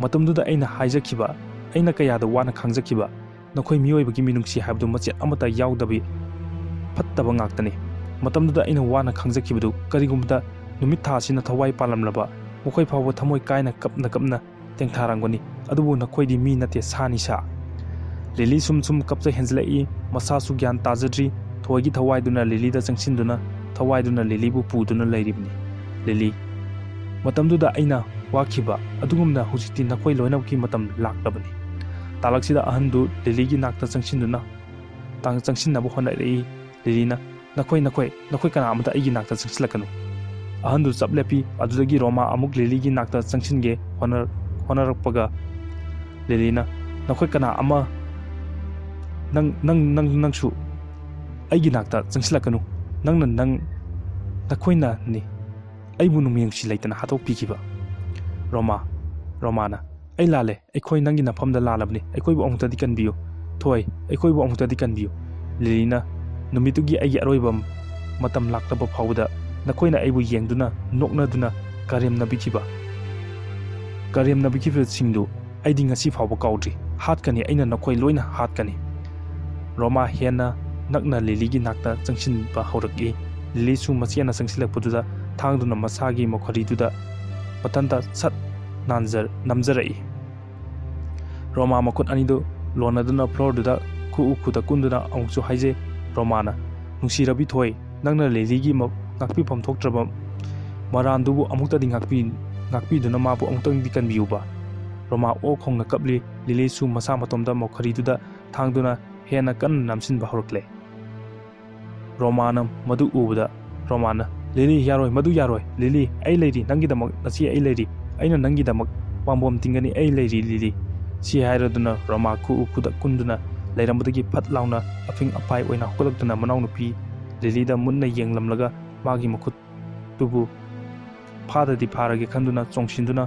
ꯃꯇꯝꯗꯨꯗ ꯑꯩꯅ ꯍꯥꯏꯖꯈꯤꯕ, ꯑꯩꯅ ꯀꯌꯥꯗ ꯋꯥꯅ ꯈꯥꯡꯖꯈꯤꯕ, ꯅꯈꯣꯏ ꯃꯤꯑꯣꯏꯕꯒꯤ ꯃꯤꯅꯨꯡꯁꯤ ꯍꯥꯏꯕꯗꯨ ꯃꯆꯦꯠ ꯑꯃꯠꯇ ꯌꯥꯎꯗꯕꯤ ꯐꯠꯇꯕ ꯉꯥꯛꯇꯅꯤ꯫ ꯃꯇꯝꯗꯨꯗ ꯑꯩꯅ ꯋꯥꯅ ꯈꯥꯡꯖꯈꯤꯕꯗꯨ ꯀꯔꯤꯒꯨꯝꯕꯗ ꯅꯨꯃꯤꯠ ꯊꯥ ꯑꯁꯤꯅ ꯊꯋꯥꯏ ꯄꯥꯜꯂꯝꯂꯕ, ꯃꯈꯣꯏ ꯐꯥꯎꯕ ꯊꯃꯣꯏ ꯀꯥꯏꯅ ꯀꯞꯅ ꯀꯞꯅ ꯇꯦꯡꯊꯥꯔꯝꯒꯅꯤ꯫ ꯑꯗꯨꯕꯨ ꯅꯈꯣꯏꯗꯤ ꯃꯤ ꯅꯠꯇꯦ, ꯁꯥꯅꯤ ꯁꯥ꯫" ꯂꯤꯂꯤ ꯁꯨꯝ ꯁꯨꯝ ꯀꯞꯆ ꯍꯦꯟꯖꯤꯜꯂꯛꯏ꯫ ꯃꯁꯥꯁꯨ ꯒ꯭ꯌꯥꯟ ꯇꯥꯖꯗ꯭ꯔꯤ꯫ ꯊꯣꯏꯒꯤ ꯊꯋꯥꯏꯗꯨꯅ ꯂꯤꯂꯤꯗ ꯆꯪꯁꯤꯟꯗꯨꯅ, ꯊꯋꯥꯏꯗꯨꯅ ꯂꯤꯂꯤꯕꯨ ꯄꯨꯗꯨꯅ ꯂꯩꯔꯤꯕꯅꯤ꯫ ꯂꯤꯂꯤ, ꯃꯇꯝꯗꯨꯗ ꯑꯩꯅ ꯋꯥꯈꯤꯕ ꯑꯗꯨꯒꯨꯝꯅ ꯍꯧꯖꯤꯛꯇꯤ ꯅꯈꯣꯏ ꯂꯣꯏꯅꯃꯛꯀꯤ ꯃꯇꯝ ꯂꯥꯛꯂꯕꯅꯤ꯫ ꯇꯥꯂꯛꯁꯤꯗ ꯑꯍꯟꯗꯨ ꯂꯤꯂꯤꯒꯤ ꯅꯥꯛꯇ ꯆꯪꯁꯤꯟꯗꯨꯅ, ꯇꯥꯡ-, ꯆꯪꯁꯤꯟꯅꯕ ꯍꯣꯠꯅꯔꯛꯏ꯫ ꯂꯤꯂꯤꯅ, "ꯅꯈꯣꯏ, ꯅꯈꯣꯏ, ꯅꯈꯣꯏ ꯀꯅꯥ ꯑꯃꯇ ꯑꯩꯒꯤ ꯅꯥꯛꯇ ꯆꯪꯁꯤꯜꯂꯛꯀꯅꯨ꯫" ꯑꯍꯟꯗꯨ ꯆꯞ ꯂꯦꯞꯄꯤ꯫ ꯑꯗꯨꯗꯒꯤ ꯔꯣꯃꯥ ꯑꯃꯨꯛ ꯂꯤꯂꯤꯒꯤ ꯅꯥꯛꯇ ꯆꯪꯁꯤꯟꯒꯦ ꯍꯣꯠꯅ-, ꯍꯣꯠꯅꯔꯛꯄꯒ ꯂꯤꯂꯤꯅ, "ꯅꯈꯣꯏ ꯀꯅꯥ ꯑꯃ, ꯅꯪ, ꯅꯪ, ꯅꯪ, ꯅꯪꯁꯨ ꯑꯩꯒꯤ ꯅꯥꯛꯇ ꯆꯪꯁꯤꯜꯂꯛꯀꯅꯨ꯫ ꯅꯪꯅ, ꯅꯪ, ꯅꯈꯣꯏꯅꯅꯤ ꯑꯩꯕꯨ ꯅꯨꯡꯁꯤ ꯂꯩꯇꯅ ꯍꯥꯠꯇꯣꯛꯄꯤꯈꯤꯕ꯫" ꯔꯣꯃꯥ, ꯔꯣꯃꯥꯅ, "ꯑꯩ ꯂꯥꯜꯂꯦ꯫ ꯑꯩꯈꯣꯏ ꯅꯪꯒꯤ ꯅꯐꯝꯗ ꯂꯥꯜꯂꯕꯅꯤ꯫ ꯑꯩꯈꯣꯏꯕꯨ ꯑꯃꯨꯛꯇꯗꯤ ꯀꯟꯕꯤꯌꯨ꯫ ꯊꯣꯏ, ꯑꯩꯈꯣꯏꯕꯨ ꯑꯃꯨꯛꯇꯗꯤ ꯀꯟꯕꯤꯌꯨ꯫" ꯂꯤꯂꯤꯅ, "ꯅꯨꯃꯤꯠꯇꯨꯒꯤ ꯑꯩꯒꯤ ꯑꯔꯣꯏꯕ ꯃꯇꯝ ꯂꯥꯛꯂꯕ ꯐꯥꯎꯕꯗ ꯅꯈꯣꯏꯅ ꯑꯩꯕꯨ ꯌꯦꯡꯗꯨꯅ, ꯅꯣꯛꯅꯗꯨꯅ, ꯀꯔꯦꯝꯅꯕꯤꯈꯤꯕ, ꯀꯔꯦꯝꯅꯕꯤꯈꯤꯕꯁꯤꯡꯗꯨ ꯑꯩꯗꯤ ꯉꯁꯤ ꯐꯥꯎꯕ ꯀꯥꯎꯗ꯭ꯔꯤ꯫ ꯍꯥꯠꯀꯅꯤ, ꯑꯩꯅ ꯅꯈꯣꯏ ꯂꯣꯏꯅ ꯍꯥꯠꯀꯅꯤ꯫" ꯔꯣꯃꯥ ꯍꯦꯟꯅ ꯅꯛꯅ ꯂꯤꯂꯤꯒꯤ ꯅꯥꯛꯇ ꯆꯪꯁꯤꯟꯕ ꯍꯧꯔꯛꯏ꯫ ꯂꯤꯂꯤꯁꯨ ꯃꯆꯦꯅ ꯆꯪꯁꯤꯜꯂꯛꯄꯗꯨꯗ ꯊꯥꯡꯗꯨꯅ ꯃꯁꯥꯒꯤ ꯃꯣꯈꯔꯤꯗꯨꯗ ꯃꯊꯟꯇ ꯁꯠ ꯅꯥꯟꯖ-, ꯅꯝꯖꯔꯛꯏ꯫ ꯔꯣꯃꯥ ꯃꯈꯨꯠ ꯑꯅꯤꯗꯨ ꯂꯣꯟꯅꯗꯨꯅ ꯐ꯭ꯂꯣꯔꯗꯨꯗ ꯈꯨꯎ ꯈꯨꯗ ꯀꯨꯟꯗꯨꯅ ꯑꯃꯨꯛꯁꯨ ꯍꯥꯏꯖꯩ꯫ ꯔꯣꯃꯥꯅ, "ꯅꯨꯡꯁꯤꯔꯕꯤ ꯊꯣꯏ, ꯅꯪꯅ ꯂꯤꯂꯤꯒꯤ ꯃ-, ꯉꯥꯛꯄꯤꯐꯝ ꯊꯣꯛꯇ꯭ꯔꯕ ꯃꯔꯥꯟꯗꯨꯕꯨ ꯑꯃꯨꯛꯇꯗꯤ ꯉꯥꯛꯄꯤ-, ꯉꯥꯛꯄꯤꯗꯨꯅ ꯃꯥꯕꯨ ꯑꯃꯨꯛꯇꯪꯗꯤ ꯀꯟꯕꯤꯌꯨꯕ꯫" ꯔꯣꯃꯥ ꯑꯣꯛ ꯈꯣꯡꯅ ꯀꯞꯂꯤ꯫ ꯂꯤꯂꯤꯁꯨ ꯃꯁꯥ ꯃꯇꯣꯝꯗ ꯃꯣꯈꯔꯤꯗꯨꯗ ꯊꯥꯡꯗꯨꯅ ꯍꯦꯟꯅ ꯀꯟꯅ ꯅꯝꯁꯤꯟꯕ ꯍꯧꯔꯛꯂꯦ꯫ ꯔꯣꯃꯥꯅ ꯃꯗꯨ ꯎꯕꯗ, ꯔꯣꯃꯥꯅ, "ꯂꯤꯂꯤ, ꯌꯥꯔꯣꯏ, ꯃꯗꯨ ꯌꯥꯔꯣꯏ, ꯂꯤꯂꯤ, ꯑꯩ ꯂꯩꯔꯤ ꯅꯪꯒꯤꯗꯃꯛ, ꯅꯆꯦ ꯑꯩ ꯂꯩꯔꯤ, ꯑꯩꯅ ꯅꯪꯒꯤꯗꯃꯛ ꯄꯥꯝꯕꯣꯝ ꯇꯤꯡꯒꯅꯤ, ꯑꯩ ꯂꯩꯔꯤ ꯂꯤꯂꯤ꯫" ꯁꯤ ꯍꯥꯏꯔꯗꯨꯅ ꯔꯣꯃꯥ ꯈꯨꯎ ꯈꯨꯗ ꯀꯨꯟꯗꯨꯅ ꯂꯩꯔꯝꯕꯗꯒꯤ ꯐꯠ ꯂꯥꯎꯅ ꯑꯐꯤꯡ ꯑꯐꯥꯏ ꯑꯣꯏꯅ ꯍꯧꯒꯠꯂꯛꯇꯨꯅ ꯃꯅꯥꯎꯅꯨꯄꯤ ꯂꯤꯂꯤꯗ ꯃꯨꯟꯅ ꯌꯦꯡꯂꯝꯂꯒ ꯃꯥꯒꯤ ꯃꯈꯨꯠꯇꯨꯕꯨ ꯐꯥꯗꯗꯤ ꯐꯥꯔꯒꯦ ꯈꯟꯗꯨꯅ ꯆꯣꯡꯁꯤꯟꯗꯨꯅ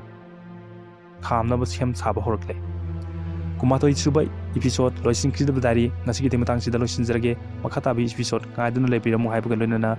ꯈꯥꯝꯅꯕ ꯁꯦꯝ ꯁꯥꯕ ꯍꯧꯔꯛꯂꯦ꯫ ꯀꯨꯟꯃꯥꯊꯣꯏ ꯁꯨꯕ episode ꯂꯣꯏꯁꯤꯟꯈꯤꯗꯕ ꯗꯥꯏꯔꯤ ꯉꯁꯤꯒꯤꯗꯤ ꯃꯇꯥꯡꯁꯤꯗ ꯂꯣꯏꯁꯤꯟꯖꯔꯒꯦ꯫ ꯃꯈꯥ ꯇꯥꯕ episode ꯉꯥꯏꯗꯨꯅ ꯂꯩꯕꯤꯔꯝꯃꯨ ꯍꯥꯏꯕꯒ ꯂꯣꯏꯅꯅ